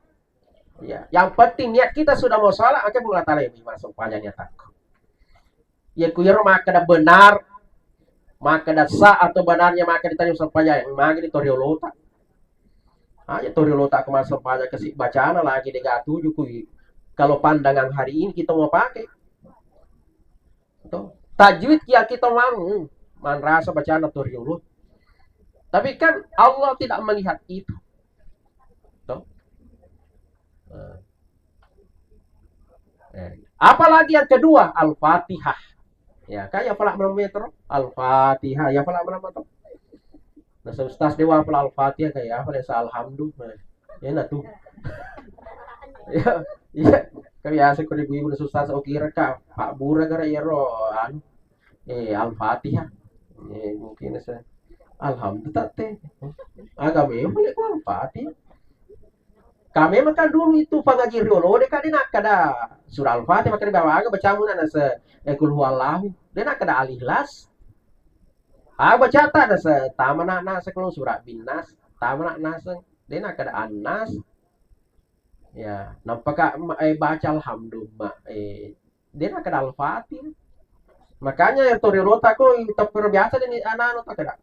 Ya, yang penting niat kita sudah mau salat, oke, Allah Taala yang terima sempajang niat aku. Ya, ku ero makkeda benar, makkeda sah atau benarnya makkeda tadi sempajang, magi di toriolota. Aja toriolota ke masa sempajang kasi bacana lagi dega tuju kui. Kalau pandangan hari ini kita mau pakai. Tuh. Tajwid kia kita mau manrasa bacana toriolo. Tapi kan Allah tidak melihat itu. Tuh. Nah. Eh, apalagi yang kedua, Al-Fatihah. Ya, kayak pala metro, Al-Fatihah, ya pala metro. Nah, ustaz dewa pala Al-Fatihah kayak apa desa alhamdulillah. Ya, nah tuh. Ya, iya. Kan biasa ku ibu-ibu ustaz, oh, kira ka Pak Bura gara ya ro, anu, eh, Al-Fatihah. Eh, mungkin saya, alhamdulillah teh. Agama yang boleh Al-Fatihah. Kami makan dulu itu pengaji riolo de kan de nakkeda surah Al-Fatihah, makkeda bawa aga bacamu na nase, eh, kul huwallahu. De nakkeda Al-Ikhlas. Ah, baca ta nase tamana nase kalau surah Bin Nas, tamana nase. De nakkeda An-Nas. Ya, nampaka ma-, eh, baca alhamdulillah, eh, de nakkeda Al-Fatihah. Makanya yang toriolota ko teppero biasa de ni anano takkeda.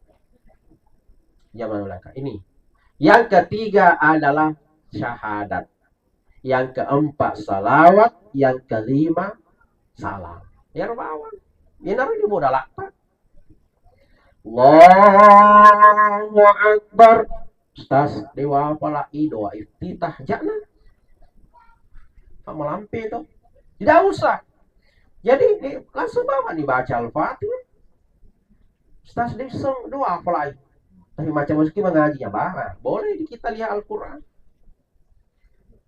Zaman ulaka. Ini. Yang ketiga adalah syahadat. Yang keempat salawat, yang kelima salam. Ya bawang. Ini di modal apa? Allahu Akbar. Ustaz, dewa apa lagi doa iftitah jana? Apa malampe to? Tidak usah. Jadi di, langsung bawa nih baca Al-Fatihah. Ustaz, di song doa apa lagi? Tapi macam meski mengaji ya, bah, boleh di kita lihat Al-Quran.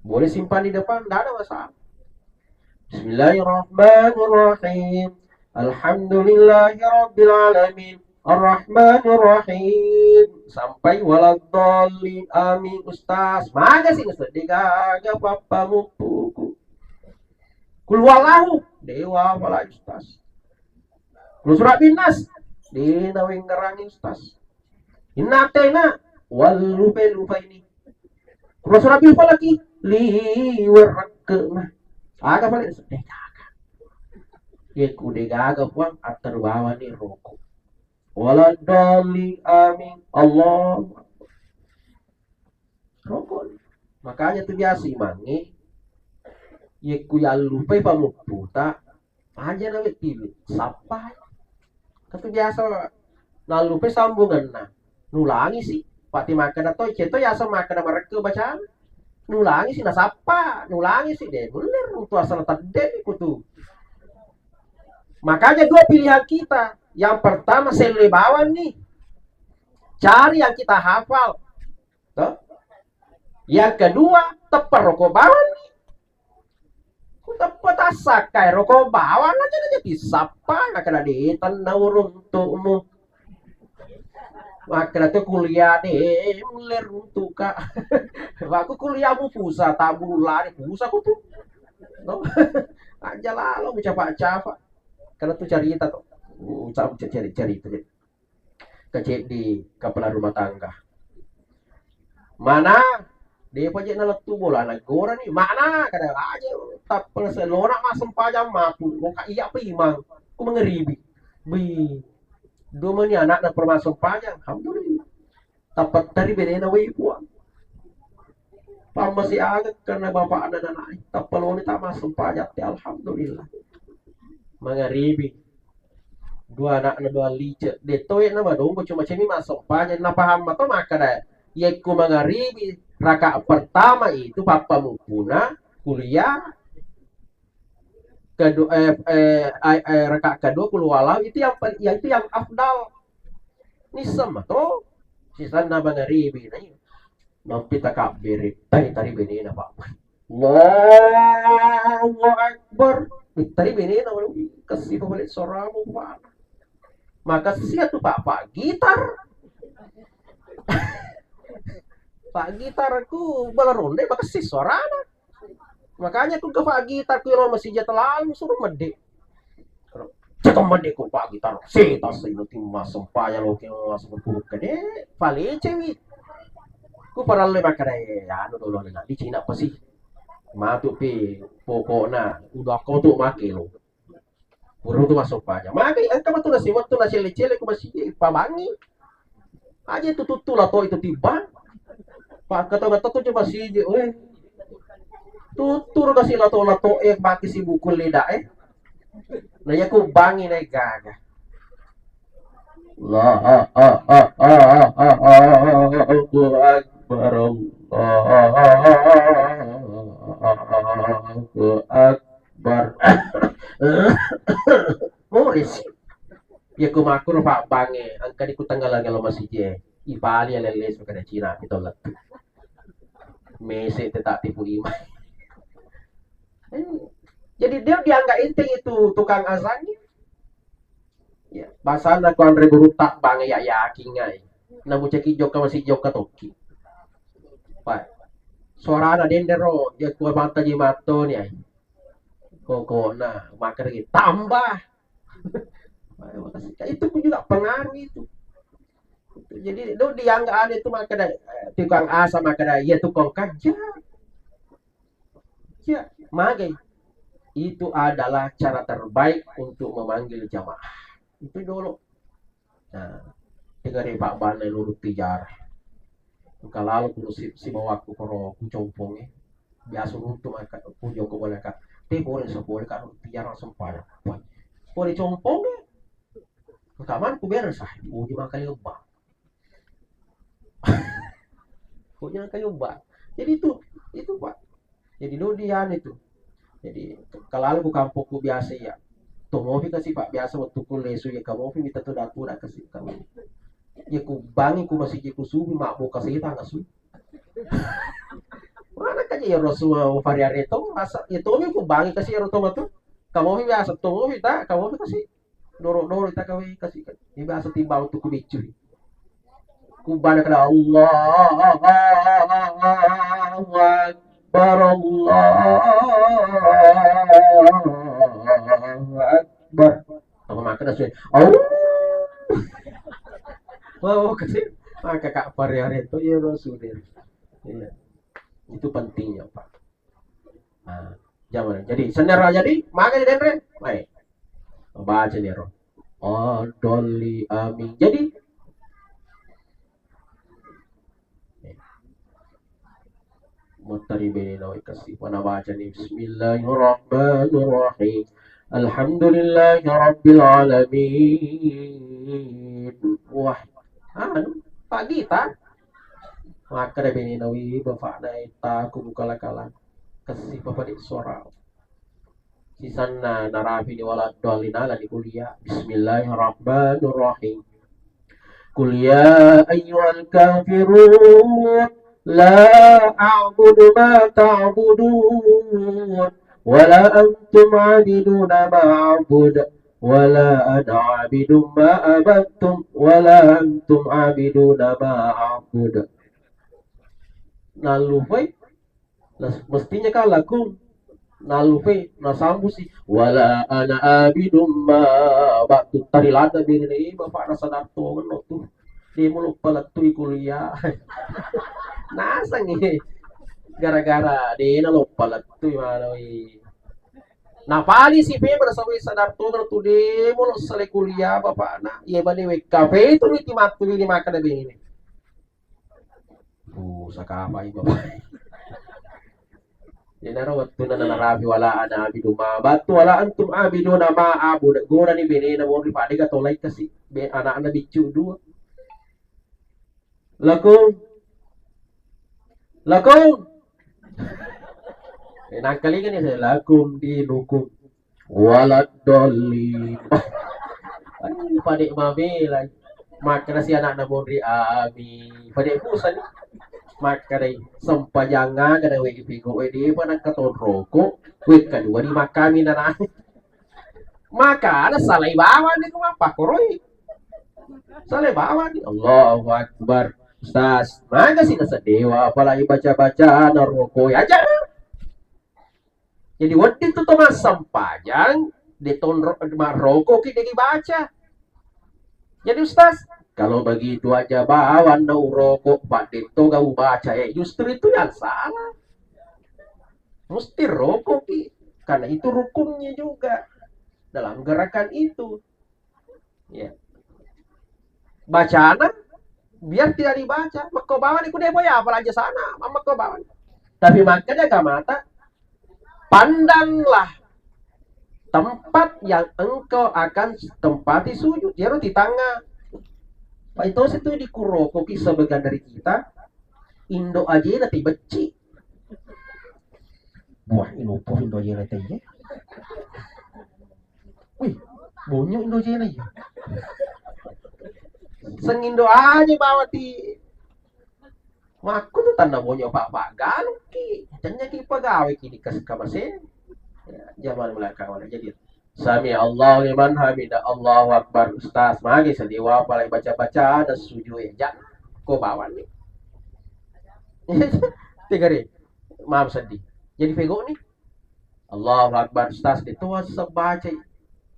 Boleh simpan di depan, tidak ada masalah. Bismillahirrahmanirrahim. Alhamdulillahirabbil alamin. Arrahmanirrahim. Sampai waladdallin. Amin, Ustaz. Maga sih, Ustaz? Degaga papa mupuku. Kul huwallahu. Dewa wala Ustaz. Kul surah Bin Nas. Dena wengerangi Ustaz. Inna atena. Wal lupa lupa ini. Kul surah Bil Falaki. Liwerekke mah. Aga pale? Degaga. Ye ku degaga puang atar bawa ni roko. Wala doli amin. Allah. Roko. Makanya tu biasa imangi. Ye ku yallupai pamupputa. Aja na wettiwi, sappai. Katu biasa nallupai sambungenna. Nulangi si. Pati makkeda to, ceto yasa makkeda marekke bacana. Nulangi si nasappa, nulangi si de. Mulle runtu asal tedde kutu. Makanya dua pilihan kita. Yang pertama selle bawang nih. Cari yang kita hafal. Toh? Yang kedua, teppa roko bawang nih. Ku teppa tassakkai roko bawang aja na jadi sappa, na kena di tenna uruntumu. Makkeda tu kuliah de mulle runtu ka. Aku kuliah mu pusa, tak bulan pusa ku tu. No? Aja lalo mu capa-capa. Karena tu cerita tu. Uh, cari cerita. Kecil di kepala rumah tangga. Mana? Depa je nalettu bola, negorani. Mana? Kada aja tappel selona masempajang mapu. Moka iya apa imang? Ku mengeribi. Bi. Dua meni anak na permasempajang. Alhamdulillah. Tapettari benena wei puang. Pammasi aga karena bapakna dan anaknya. Tappa loni tak masuk pajak, alhamdulillah. Mangaribi. Dua anakna dua lice. Detto na madongo cuma cemi masuk pajak. Napaham atau maka dah. Yekku mangaribi rakaat pertama itu papa mupuna kuliah. Kedua, eh, eh, eh, eh, rakaat kedua kul huwallahu itu yang paling, ya itu yang afdal. Nisem to. Sisanna mangaribi na. Nampi takabbere, tari-tari benena, Pak. Allahu Akbar. Tari benena, waduh, kasi pabalik suaramu, Pak. Maka sia tu, Pak, Pak gitar. Pak gitar ku bala ronde, maka si suarana. Makanya ku gafa gitar ku ro masija terlalu suruh mede. Cekam mende ko pagi taro seta sino timma sempaya loke masuk ke de palecewi. Ku paralle makare anu dolo na di Cina pasi. Matu pi pokokna udah kau tu make lo. Puru tu masuk pajak. Maka engka matu nasi waktu nasi lecele ku masih pabangi. Aja itu tuttu lato itu tiba. Pak kata kata tu coba siji, weh. Tuttu ro kasi lato lato e baki si buku leda e. Na yaku bangi na gaga. Allahu Akbar, Allahu Akbar. Muris. Ya ku makuru Pak Bange, engka di ku tenggelang lo masije. Ipali ya lele suka ada Cina kita lettu. Mese tetap tipu lima. Jadi dia dianggap enteng itu tukang azan. Ya, bahasana ku anre guru tak Bange ya yakin ngai. Namu ceki joka masih joka toki. Pak. Suarana dendero, ya ku mata jimato ni ai. Kokona, makan lagi tambah. Itu pun juga pengaruh itu. Jadi, do dianggap ada itu maka ada, eh, tukang asa maka ada, ya tukang kerja. Ya, magai. Itu adalah cara terbaik untuk memanggil jamaah. Itu dulu. Nah, tinggal di Pak Bane lurut tijar. Engka lalo ku si, si bawaku koro ku compongi. Biasa runtu maka ku joko boleh kak. Te boleh so boleh kak lurut tijar langsung pada. Boleh compongi. Engka man ku beres ah. Uji makan lebah. Pokoknya kayu ba. Jadi itu, itu Pak. Jadi dodi anu itu. Jadi kalau ku kampungku biasa ya. Tomofi kasi Pak biasa waktu ku lesu ya kamofi mita tu datu da kasi kamu. Ya ku bangi ku masih ku subi mak boka setang asu. Mana kaji ya Rasul variare to masa ya tomi ku bangi kasi ya roto matu. Kamofi biasa tomofi ta kamofi kasi. Doro-doro ta kawé kasi. Ini biasa timbang untuk kubiccu. Kubana kada Allahu Akbar, Allahu Akbar. Apa makan suwe? Oh. Oh, kasi. Maka kak pare-are to ya sudah. Iya. Itu pentingnya, Pak. Nah, jaman. Jadi, senero jadi, maka jadi denre. Baik. Baca nero. Oh, doli amin. Jadi, muttari bene nawi kasi. Wana baca ni. Bismillahirrahmanirrahim. Alhamdulillahirabbil alamin. Wah, anu, pagi ta. Makkeda bene nawi bapakna etta ku bukala-kala. Kasi papadi suara. Sisanna narapi ni wala doang linala ni kuliah. Bismillahirrahmanirrahim. Qul ya ayyuhal kafirun la a'budu ma ta'budun wala antum abiduna ma a'bud wala ana abidun ma abattum wala antum abiduna ma a'bud. Nallupai. Nah, mestinya kan laku nallupai, nasambusi. Wala ana abidum ma batu tari lada bini ni bapak rasa dato meno tu. Dia mau lupa letui kuliah. Nasangi. Gara-gara dia na lupa letui mana wi. Nah, paling si pe bersawi sadar tu tu dia mau sele kuliah bapak na. Iya bani W K P itu ni timatu ini makan bini. Uh, sakapai bapak. Denaro wettunna narapi wala ana abidu ma. Battu wala antum abiduna ma abu. Gurani benena monri padega tolai kasi. Be anakna biccu dua. Lakum. Lakum. Eh, nangkalinga ni saya. Lakum dinukum. Waladdallin. Ai, pade mabela. Makkeda si anakna monri, "Amin." Pade pusani. Makkeda, "Sempajang aga na we pego we de pa nangka tonroko, we kadua di makkami nana." Makana salai bawang ni ku mappakoroi. Salai bawang ni. Allahu Akbar. Ustaz, maga si nasedewa apalagi baca-baca naroko aja. Jadi wedding tu to massempajang, de tonro maroko ki de baca. Jadi Ustaz, kalau begitu aja bawang na uroko, pak de to gau baca, eh justru itu yang salah. Mesti roko ki, karena itu rukunnya juga dalam gerakan itu. Ya. Bacana biar tidak dibaca. Mekko bawang ni kude boya apalagi sana, mekko bawang. Tapi makanya kamata, pandanglah tempat yang engkau akan tempati sujud. Yaro titanga. Pak itu situ dikuroko ki sebagian dari kita. Indo aja nanti becci. Buah inupo Indo aja nanti. Wih, bonyo Indo jena iya. Seng Indo aja bawa ti. Makku tu tanna bonyo pak-pak galuki. Tanya ki pegawai ki di kas kamase. Ya, zaman belakang wala jadi. Sami Allah liman hamidah, Allahu Akbar, Ustaz. Magi sedih wa apalagi baca-baca ada sujud ya. Jak, ko bawa ni. Tiga hari. Maaf sedih. Jadi pego ni. Allahu Akbar, Ustaz, de to sebbaca.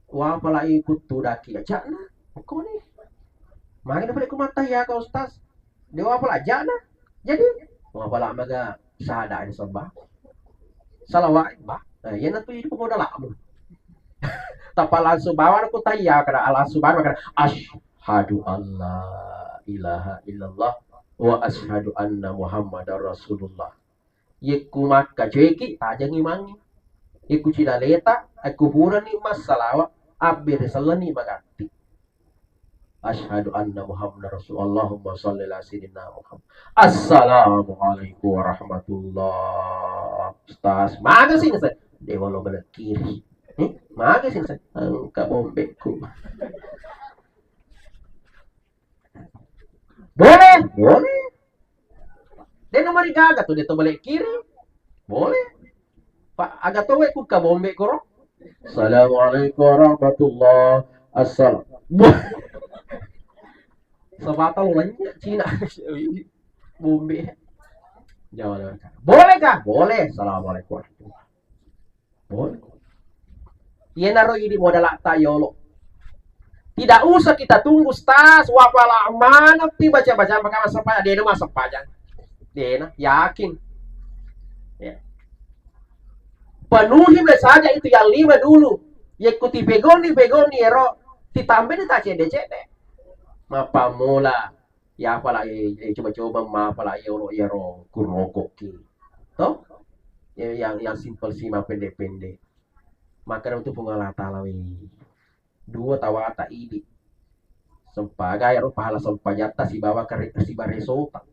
Wa pala ikut tudaki aja na. Ko ni. Magi dapat ku mata ya ka Ustaz. De wa pala aja na. Jadi, wa pala maga sada ini sebba. Salawat, bah. Nah, ya nanti itu modal kamu. Tapa langsung bawa aku tayya kada langsung bawa kada asyhadu alla ilaha illallah wa asyhadu anna Muhammadar Rasulullah. Yekku makkacoeki, tajengngi mangngi. Yekku cilaleta, ekku purani massalawa, abbere selleni magatti. Asyhadu anna Muhammadar Rasul. Allahumma shalli ala sayyidina Muhammad. Assalamualaikum warahmatullah. Ustaz, maga sih nasa? Dewa lo belok kiri. Eh, maga sih nasa? Engka bombekku. Boleh, boleh. De nomor gaga tu de to belok kiri. Boleh. Pak, aga to we ku ka bombe koro. Assalamualaikum warahmatullah. Assalam. Sabata lo lanya Cina. Bombe. Jawa. Boleh kah? Boleh. Assalamualaikum warahmatullah. Boleh. Iyanaro idi modalatta yolo. Tidak usah kita tunggu, Ustaz, wapala manappi baca-baca maka massempajang, dena massempajang. Dena, yakin. Ya. Penuhi saja itu yang lima dulu. Yekku tipegoni, pegoni ero, titambai ni ta cede-cede. Mappammula. Ya apalagi, eh, coba-coba ma apalagi iyaro, iyaro kuroko ki. Toh? Ya, yang, yang simpel sih, ma pendek-pendek. Maka itu Puang Allah Ta'ala we. Dua tawata idi. Sempaga iyaro pahala sempajatta sibawa kare-, sibaresota.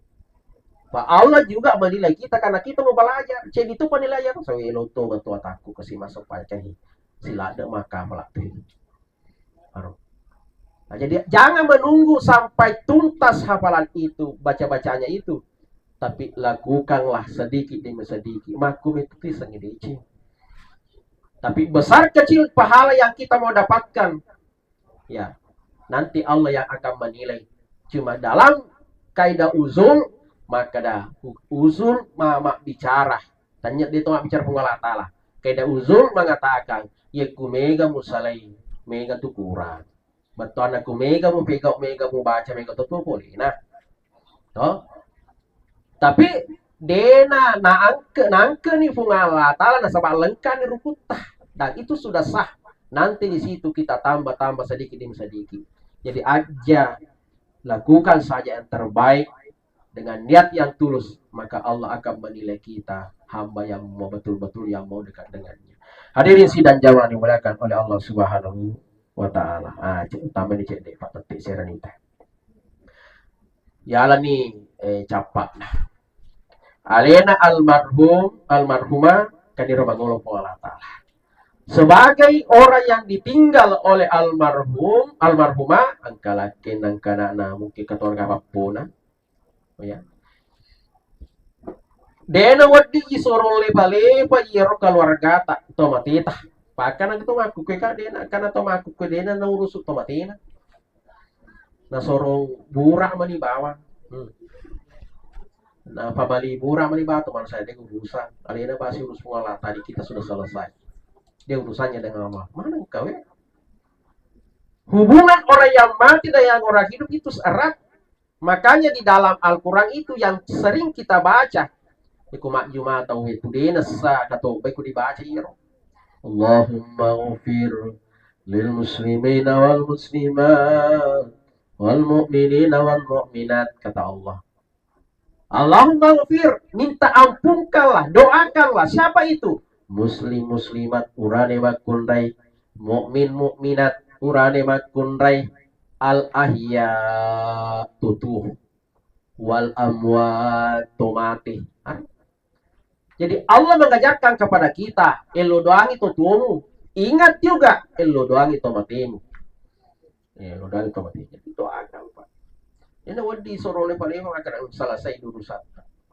Pak Allah juga menilai kita karena kita mau belajar. Jadi itu penilaian saya lo to betul takku ke si masuk pakai sila ada maka apalagi. Baru. Nah, jadi jangan menunggu sampai tuntas hafalan itu, baca-bacanya itu. Tapi lakukanlah sedikit demi sedikit. Makku itu pisang ini, Cing. Tapi besar kecil pahala yang kita mau dapatkan, ya, nanti Allah yang akan menilai. Cuma dalam kaidah uzul, maka dah u-, uzul mama bicara. Tanya dia tu bicara Puang Allah Ta'ala. Kaidah uzul mengatakan, ya ku mega musalai, mega tu kurang. Bettuanna ku mega mu pegau, mega mu baca, mega to tu polena. Toh? Tapi dena naangke, naangkeni Puang Allah Ta'ala nasaba lengkani rukutta. Dan itu sudah sah. Nanti di situ kita tambah-tambah sedikit demi sedikit. Jadi aja lakukan saja yang terbaik. dengan niat yang tulus, maka Allah akan menilai kita hamba yang mau betul-betul yang mau dekat dengannya. Hadirin sidang jamaah dimuliakan oleh Allah Subhanahu wa Ta'ala. Ah, cek, tambah ni cek dek, Pak, tetik seranita. Yalani, eh, cappa. Alena almarhum, almarhumah, kaniro mangolo Puang Allah Ta'ala. Sebagai orang yang ditinggal oleh almarhum, almarhumah, engka lakkena, engka ana'na, mungkin keluarga pappona. Ya. Dena wedding isoro lepa-lepa iyaro keluargata, to mateta. Pakana to makkukue ka dena, kana to makkukue dena naurusu to matena. Nasoro bura mani bawang. Hmm. Napamali bura mani batu, mana saya deng urusan. Alena pasti urus Puang Allah, tadi kita sudah selesai. Dia urusannya dengan Allah. Mana engkau ya? Hubungan orang yang mati dan yang orang hidup itu erat. Makanya di dalam Al-Quran itu yang sering kita baca. Iku majjuma tau itu dena sa kato baik dibaca iro. Allahumma ghafir lil muslimina wal muslimat wal mu'minina wal mu'minat, kata Allah. Allahumma ghafir, minta ampunkanlah, doakanlah. Siapa itu? Muslim muslimat, urane makkunrai, mukmin mukminat, urane makkunrai, al ahya tutu, wal amwat to mate. Jadi Allah mengajarkan kepada kita, elo doangi to tuomu, ingat juga elo doangi to matemu. Eh, lo dari tomat ini. Itu akal, Pak. Ini wedding soro lepa-lepa maka selesai urusan.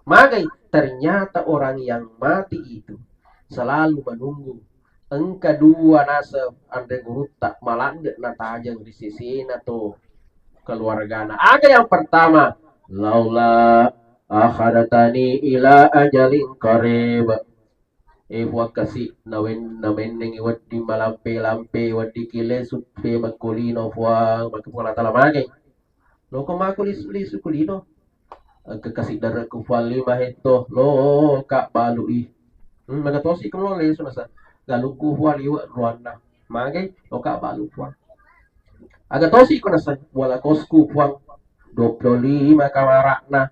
Magai, ternyata orang yang mati itu selalu menunggu. Engka dua naseng anre gurutta maladde natajeng ri sesena to keluargana. Aga yang pertama, laula akharatani ila ajalin qarib. Eh, Puang kasi, nawen-, namennengi wedding malampe-lampe, wedding kilesu pe makkulino, Puang, maka Puang Allah Ta'ala magai. Loko mako lisu-lisu kulino. Engka kasi darekku, Puang, lima hetto, loka balui. Hmm, magatosi ko lo lesu nasa. Galukku, Puang, liwe ruanna. Magai, loka balu, Puang. Agatosi ko nasa, wala kosku, Puang, dua puluh lima kamarana.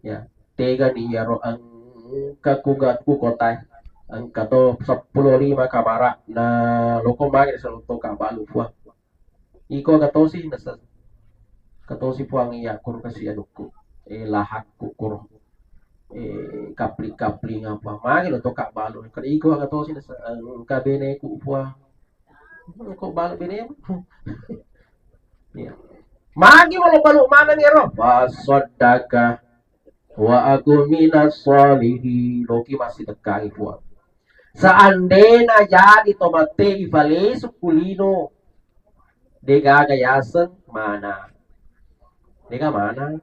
Ya, tegani iyaro engka kuga-, ku kotae. Engka to seppulo lima kamara. Na loko magi salutto ka balu, Puang. Iko aga tosi nasa-, aga tosi, Puang, iya kuro kasi anukku. Eh, lahakku kuro. Eh, kapling-kapling apa. Magi lo to ka balu. Kada iko aga tosi nasa-, engka beneku, Puang. Ko balu benemu. Iya. Magi malu-malu maneng ero. Fasaddaka wa aku minas sholihin. Loki massidekkangi, Puang. Seandainya jadi to mate ifalesu kulino, degaga yaseng mana. Dega mana.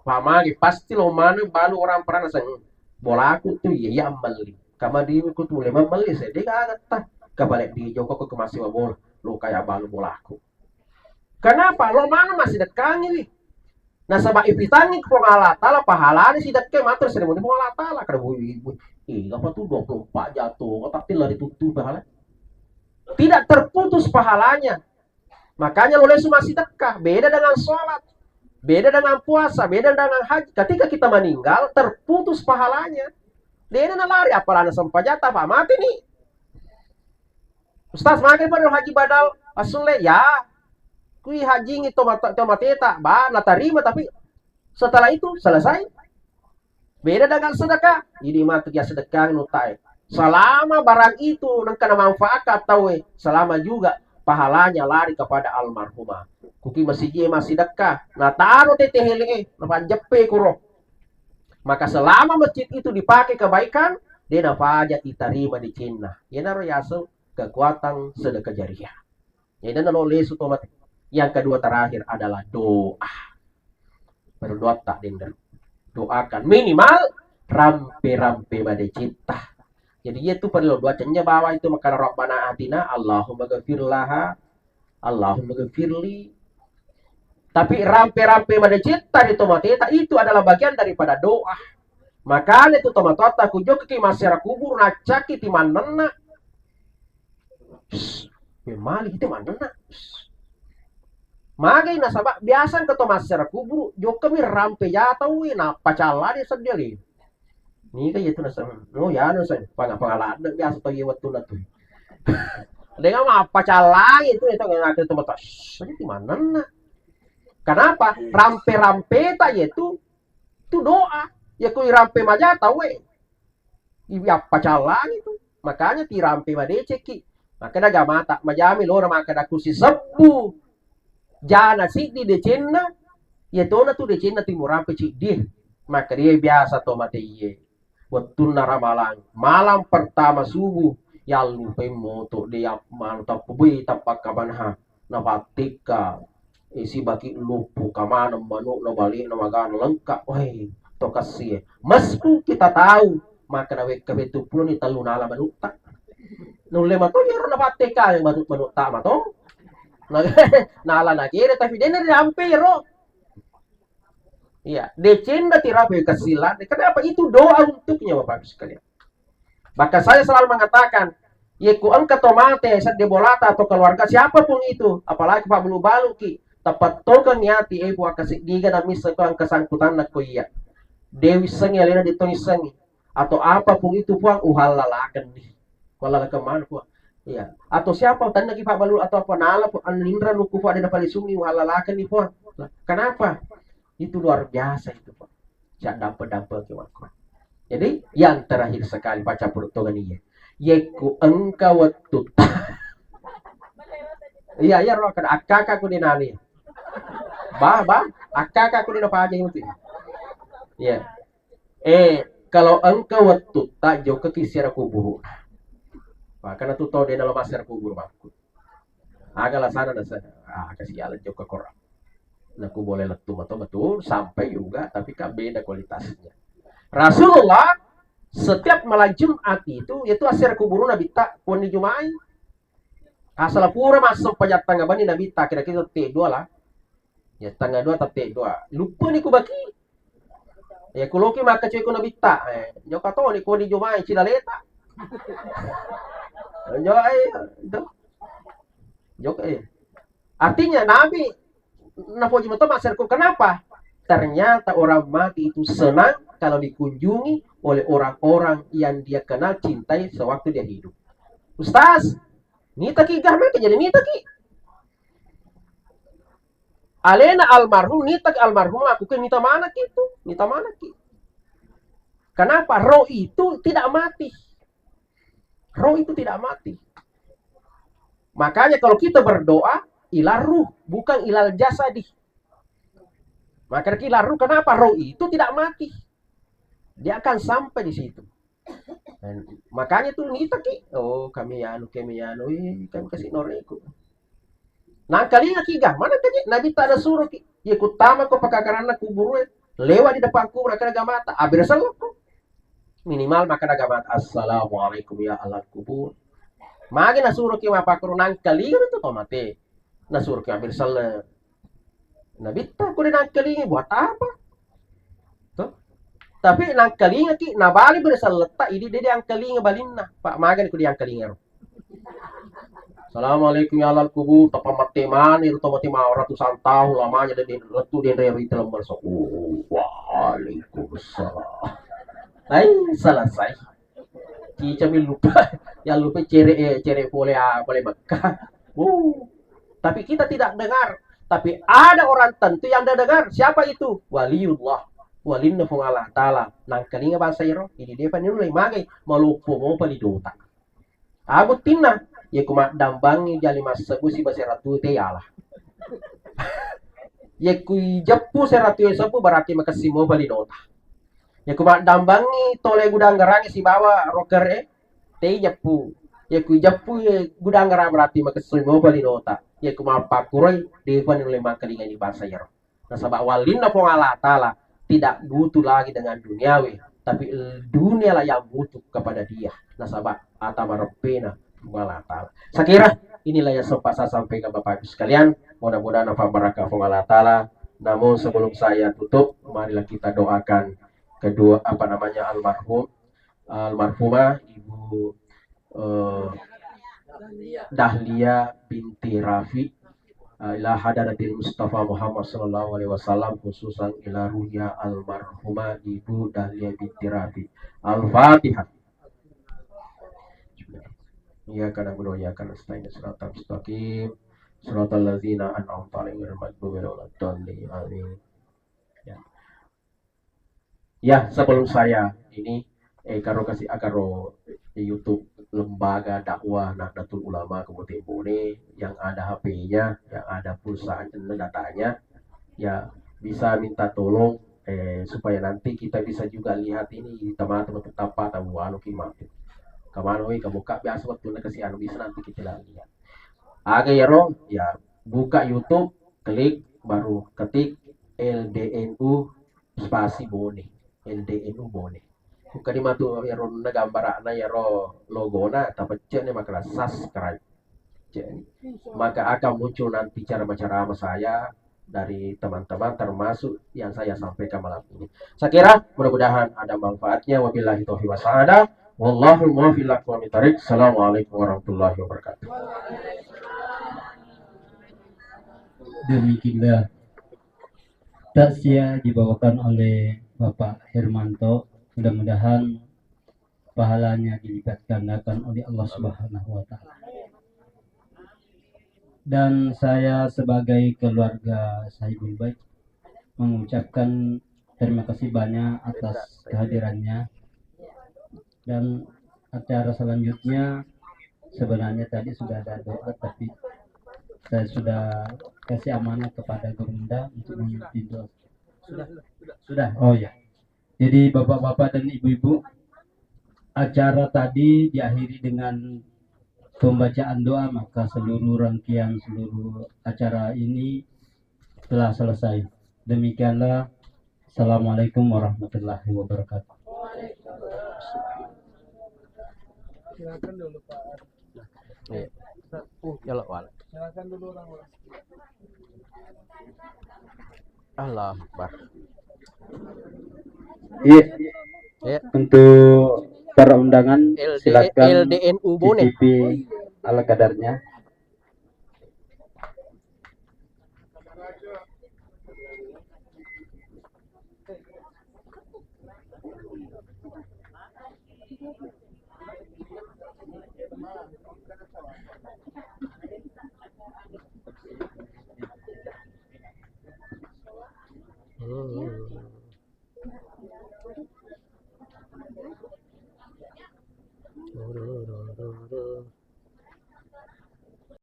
Pamagi pasti lo mana balu orang perana seng. Bolaku tu iya, iya melli. Kamari ku tu le melli se, degaga ta. Kabalik di Joko ke masih bola. Lo kayak balu bolaku. Kenapa? Lo mana massidekkangi wi. Nasaba ipitangi Puang Allah Ta'ala pahalani sidekke matu ri seremoni Puang Allah Ta'ala. Kada bui, bui. Ih, apa tu dua puluh empat jatuh, tapi lari tutu pahala. Tidak terputus pahalanya. Makanya lo lesu massidekka, beda dengan sholat, beda dengan puasa, beda dengan haji. Ketika kita meninggal, terputus pahalanya. Dena nalari apalana sempajata, apa mati ni. Ustaz, magi pada haji badal assulle? Ya. Kui hajingi to mata-, to mateta, ba, natarima, tapi setelah itu selesai. Beda dengan sedekah. Ini matu ya sedekah nutae. Selama barang itu nengka namanfaatkan tauwe, selama juga pahalanya lari kepada almarhumah. Kuki masiji massidekka, nataro tete hele, napanjeppe kuro. Maka selama masjid itu dipakai kebaikan, de napaja itarima decenna. Iyanaro yaseng kekuatan sedekah jariah. Jadi, dan lo lesu to mate. Yang kedua terakhir adalah doa. Berdoa tak dender. Doakan minimal rampe-rampe madecetta. Jadi, iya tu perlu doa cenya bawa itu makana Rabbana atina, Allahumma ghafir laha, Allahumma ghafirli. Tapi rampe-rampe madecetta di tomateta itu adalah bagian daripada doa. Makanya tu tomatoatta ku jokki masyarakat kubur nacaki ti mannenna. Pss, memali itu mannenna. Pss. Magai nasaba biasa engka to massiara kuburu, jokkami rampe ja tauwe, nappa callani seddi alena. Niga iya tu naseng, oh, ya naseng, panga-, pangaladde biasa to iya wettunna tu. Dengan mappacallangi tu, itu nggak ada tempat. Shh, ini di mana nak? Kenapa? Rampe-rampeta iya tu, tu doa. Ya ku rampe maja tauwe. Iwi appacallangi tu. Makanya tirampe madecekki. Makkeda agamata, majami lona makkeda ku sisebbu jana siddi decenna, iya tona tu decenna timurampe ciddi. Makkeda iya biasa to mate iye. Wettunna ramalang, malam pertama subuh, yallupai moto, de ya-, manu tappa bui, tappa kamanha, nafattikka. Eh, sibaki luppu, kamaneng manu'na, bale'na, magana lengka. Weh, to kassie. Meskipun kita tahu, makkeda wekka petupuloni tellu nala manu'ta. Nulle mato iyaro napatteka manu-, manu'ta mato. Na-, nala nagere, tapi dena riampe ro. Iya, decenna tirapi kessilla. Kenapa? Itu doa untuknya, Bapak Ibu sekalian. Bahkan saya selalu mengatakan, yekku engka to mate sedde bolata atau keluarga siapapun itu, apalagi pabbalu-baluki, tapattokengngi ati, eh, Puang, kasiddiga namisseng ko engka sangkutanna ko iya. De wissengngi alena, de to nissengngi. Atau apapun itu, Puang, uhallalakenni. Uhallalaken maneng, Puang. Iya. Atau siapa tennaki pabbalu atau apa nala, Puang, ninra nukku, Puang, de napalisungi, uhallalakenni, Puang. Lah, kenapa? Itu luar biasa itu, Pak. Cak dampe-dampe ke waktu. Jadi, yang terakhir sekali, Pak, campur tongan iya. Yekku engka wettu. Iya, iya, ro, kada akkaka ku dinani. Bah, bah, akkaka ku dina pajeng itu. Iya. Eh, kalau engka wettu, tak jokka ki siara kuburu. Makanya tu tau dena lo masera kuburu, Pak. Aga lasana nasa, ah, kasi ala jokka kora. Naku boleh lettu mato betul, sampai juga, tapi kan beda kualitasnya. Rasulullah setiap malam Jumat itu, yaitu asera kuburu Nabitta, kuanni Jumai. Asal pura masuk pajak tangga bani Nabitta, kira-kira tette dua lah. Ya, tangga dua tette dua. Lupa ni ku baki. Ya, kuloki maka cuy ku Nabitta. Eh, jokka to ni kuanni Jumai, cila leta. Jokka, eh, itu. Jokka, eh. Artinya Nabi napoji mato masera ku. Kenapa? Ternyata orang mati itu senang kalau dikunjungi oleh orang-orang yang dia kenal, cintai sewaktu dia hidup. Ustaz, nitaki gah maka jadi nitaki. Alena almarhum, nitaki almarhum aku ke nita manaki itu, nita manaki. Kenapa? Roh itu tidak mati. Roh itu tidak mati. Makanya kalau kita berdoa, ilal ruh, bukan ilal jasadi. Maka ilal ruh, kenapa? Roh itu tidak mati. Dia akan sampai di situ. Dan makanya tuh nita ki, oh, kami anu, kami anu, eh, kami kasih noreku. Nangkalinga ki gah, mana tadi Nabitta nasuro ki. Iya, kutama ko pakakaranna kuburu, eh. Lewat di depan kubur, akan agamata. Abir sello ko. Minimal maka agamata, "Assalamualaikum ya ahlal kubur." Magi nasuro ki mapakkuro, nangkalinga tu to mate. Nasuro ki ambil selle. Nabitta ko de nangkalinga, buat apa? Tuh. Tapi nangkalinga ki, nabali pada selletta, idi de diangkalinga balinna. Pak, magani ko diangkalinga ro. "Assalamualaikum ya ahlal kubur," tappa mate mani, ro to mate mau ratusan tahun lamanya de, de, lettu de, de, ri telembal so. Oh, waalaikumsalam. Hai, selesai. Cicami lupa, yang lupa cere, eh, cere pole, ah, pole Mekah. Uh, tapi kita tidak dengar. Tapi ada orang tentu yang dia dengar. Siapa itu? Waliullah. Walinna Puang Allah Ta'ala. Nangkalinga bangsa iro. Ini dia pani ulai magai. Maloppo mopa lidota. Abuttinna. Ye ku maddambangi jali massebbu siba seratu te yala. Ye ku ijeppu seratu e sebbu berarti makessing mopa lidota. Ye ku maddambangi tole gudang garangnge sibawa roker e, te ijeppu. Ye ku ijeppu ye gudang garang berarti makessing mopa lidota. Ye ku mappakkuroi, depa nulle mangkalingai bangsa iyaro. Nasaba wallinna Puang Allah Ta'ala tidak butuh lagi dengan duniawi, tapi dunia lah yang butuh kepada dia. Nasaba ata mareppena Puang Allah Ta'ala. Saya kira inilah yang sempat saya sampaikan Bapak Ibu sekalian. Mudah-mudahan apa berkah Puang Allah Ta'ala. Namun sebelum saya tutup, marilah kita doakan kedua, apa namanya, almarhum, almarhumah Ibu, eh, Dahlia binti Rafi. eh, ila hadratil Mustafa Muhammad sallallahu alaihi wasallam, khususan ila ruhnya almarhumah Ibu Dahlia binti Rafi. Al-Fatihah. Iyyaka na'budu wa iyyaka nasta'in, shiratal mustaqim, shiratal ladzina an'amta 'alaihim ghairil maghdubi 'alaihim waladdallin. Amin. Ya. Ya, sebelum saya ini, eh, karo kasih, ah, karo YouTube Lembaga Dakwah Nahdlatul Ulama Kabupaten Bone, yang ada H P-nya, yang ada pulsanya, datanya, ya, bisa minta tolong, eh, supaya nanti kita bisa juga lihat ini di teman-teman tetap tahu anu ki matu. Kemana, weh, kamu kak biasa waktu nak kasih anu bisa nanti kita lihat. Aga yaro, ya, buka YouTube, klik, baru ketik L D N U spasi Bone, L D N U Bone. Buka di matu yaro na gambarana, yaro logona, tapecce ni makkeda subscribe. Cek ni. Maka akan muncul nanti ceramah-ceramah saya dari teman-teman, termasuk yang saya sampaikan malam ini. Saya kira mudah-mudahan ada manfaatnya. Wabillahi taufiq wa sa'adah. Wallahul muwaffiq ila aqwamit thariq. Assalamualaikum warahmatullahi wabarakatuh. Demikianlah takziah dibawakan oleh Bapak Hermanto. Mudah-mudahan pahalanya dilipat gandakan oleh Allah Subhanahu wa Ta'ala. Dan saya sebagai keluarga Sahibul Bait mengucapkan terima kasih banyak atas kehadirannya. Dan acara selanjutnya sebenarnya tadi sudah ada doa, tapi saya sudah kasih amanah kepada Gurunda untuk memimpin doa. Sudah, sudah. Oh ya. Jadi, bapak-bapak dan ibu-ibu, acara tadi diakhiri dengan pembacaan doa, maka seluruh rangkaian, seluruh acara ini telah selesai. Demikianlah. Assalamualaikum warahmatullahi wabarakatuh. Silakan dulu, Pak. Iya. Uh, ya Allah, wala. Silakan dulu orang. Allahu Akbar. Iya. Iya. Untuk para undangan, L D, silakan L D N U Bone. Cicipi ala kadarnya.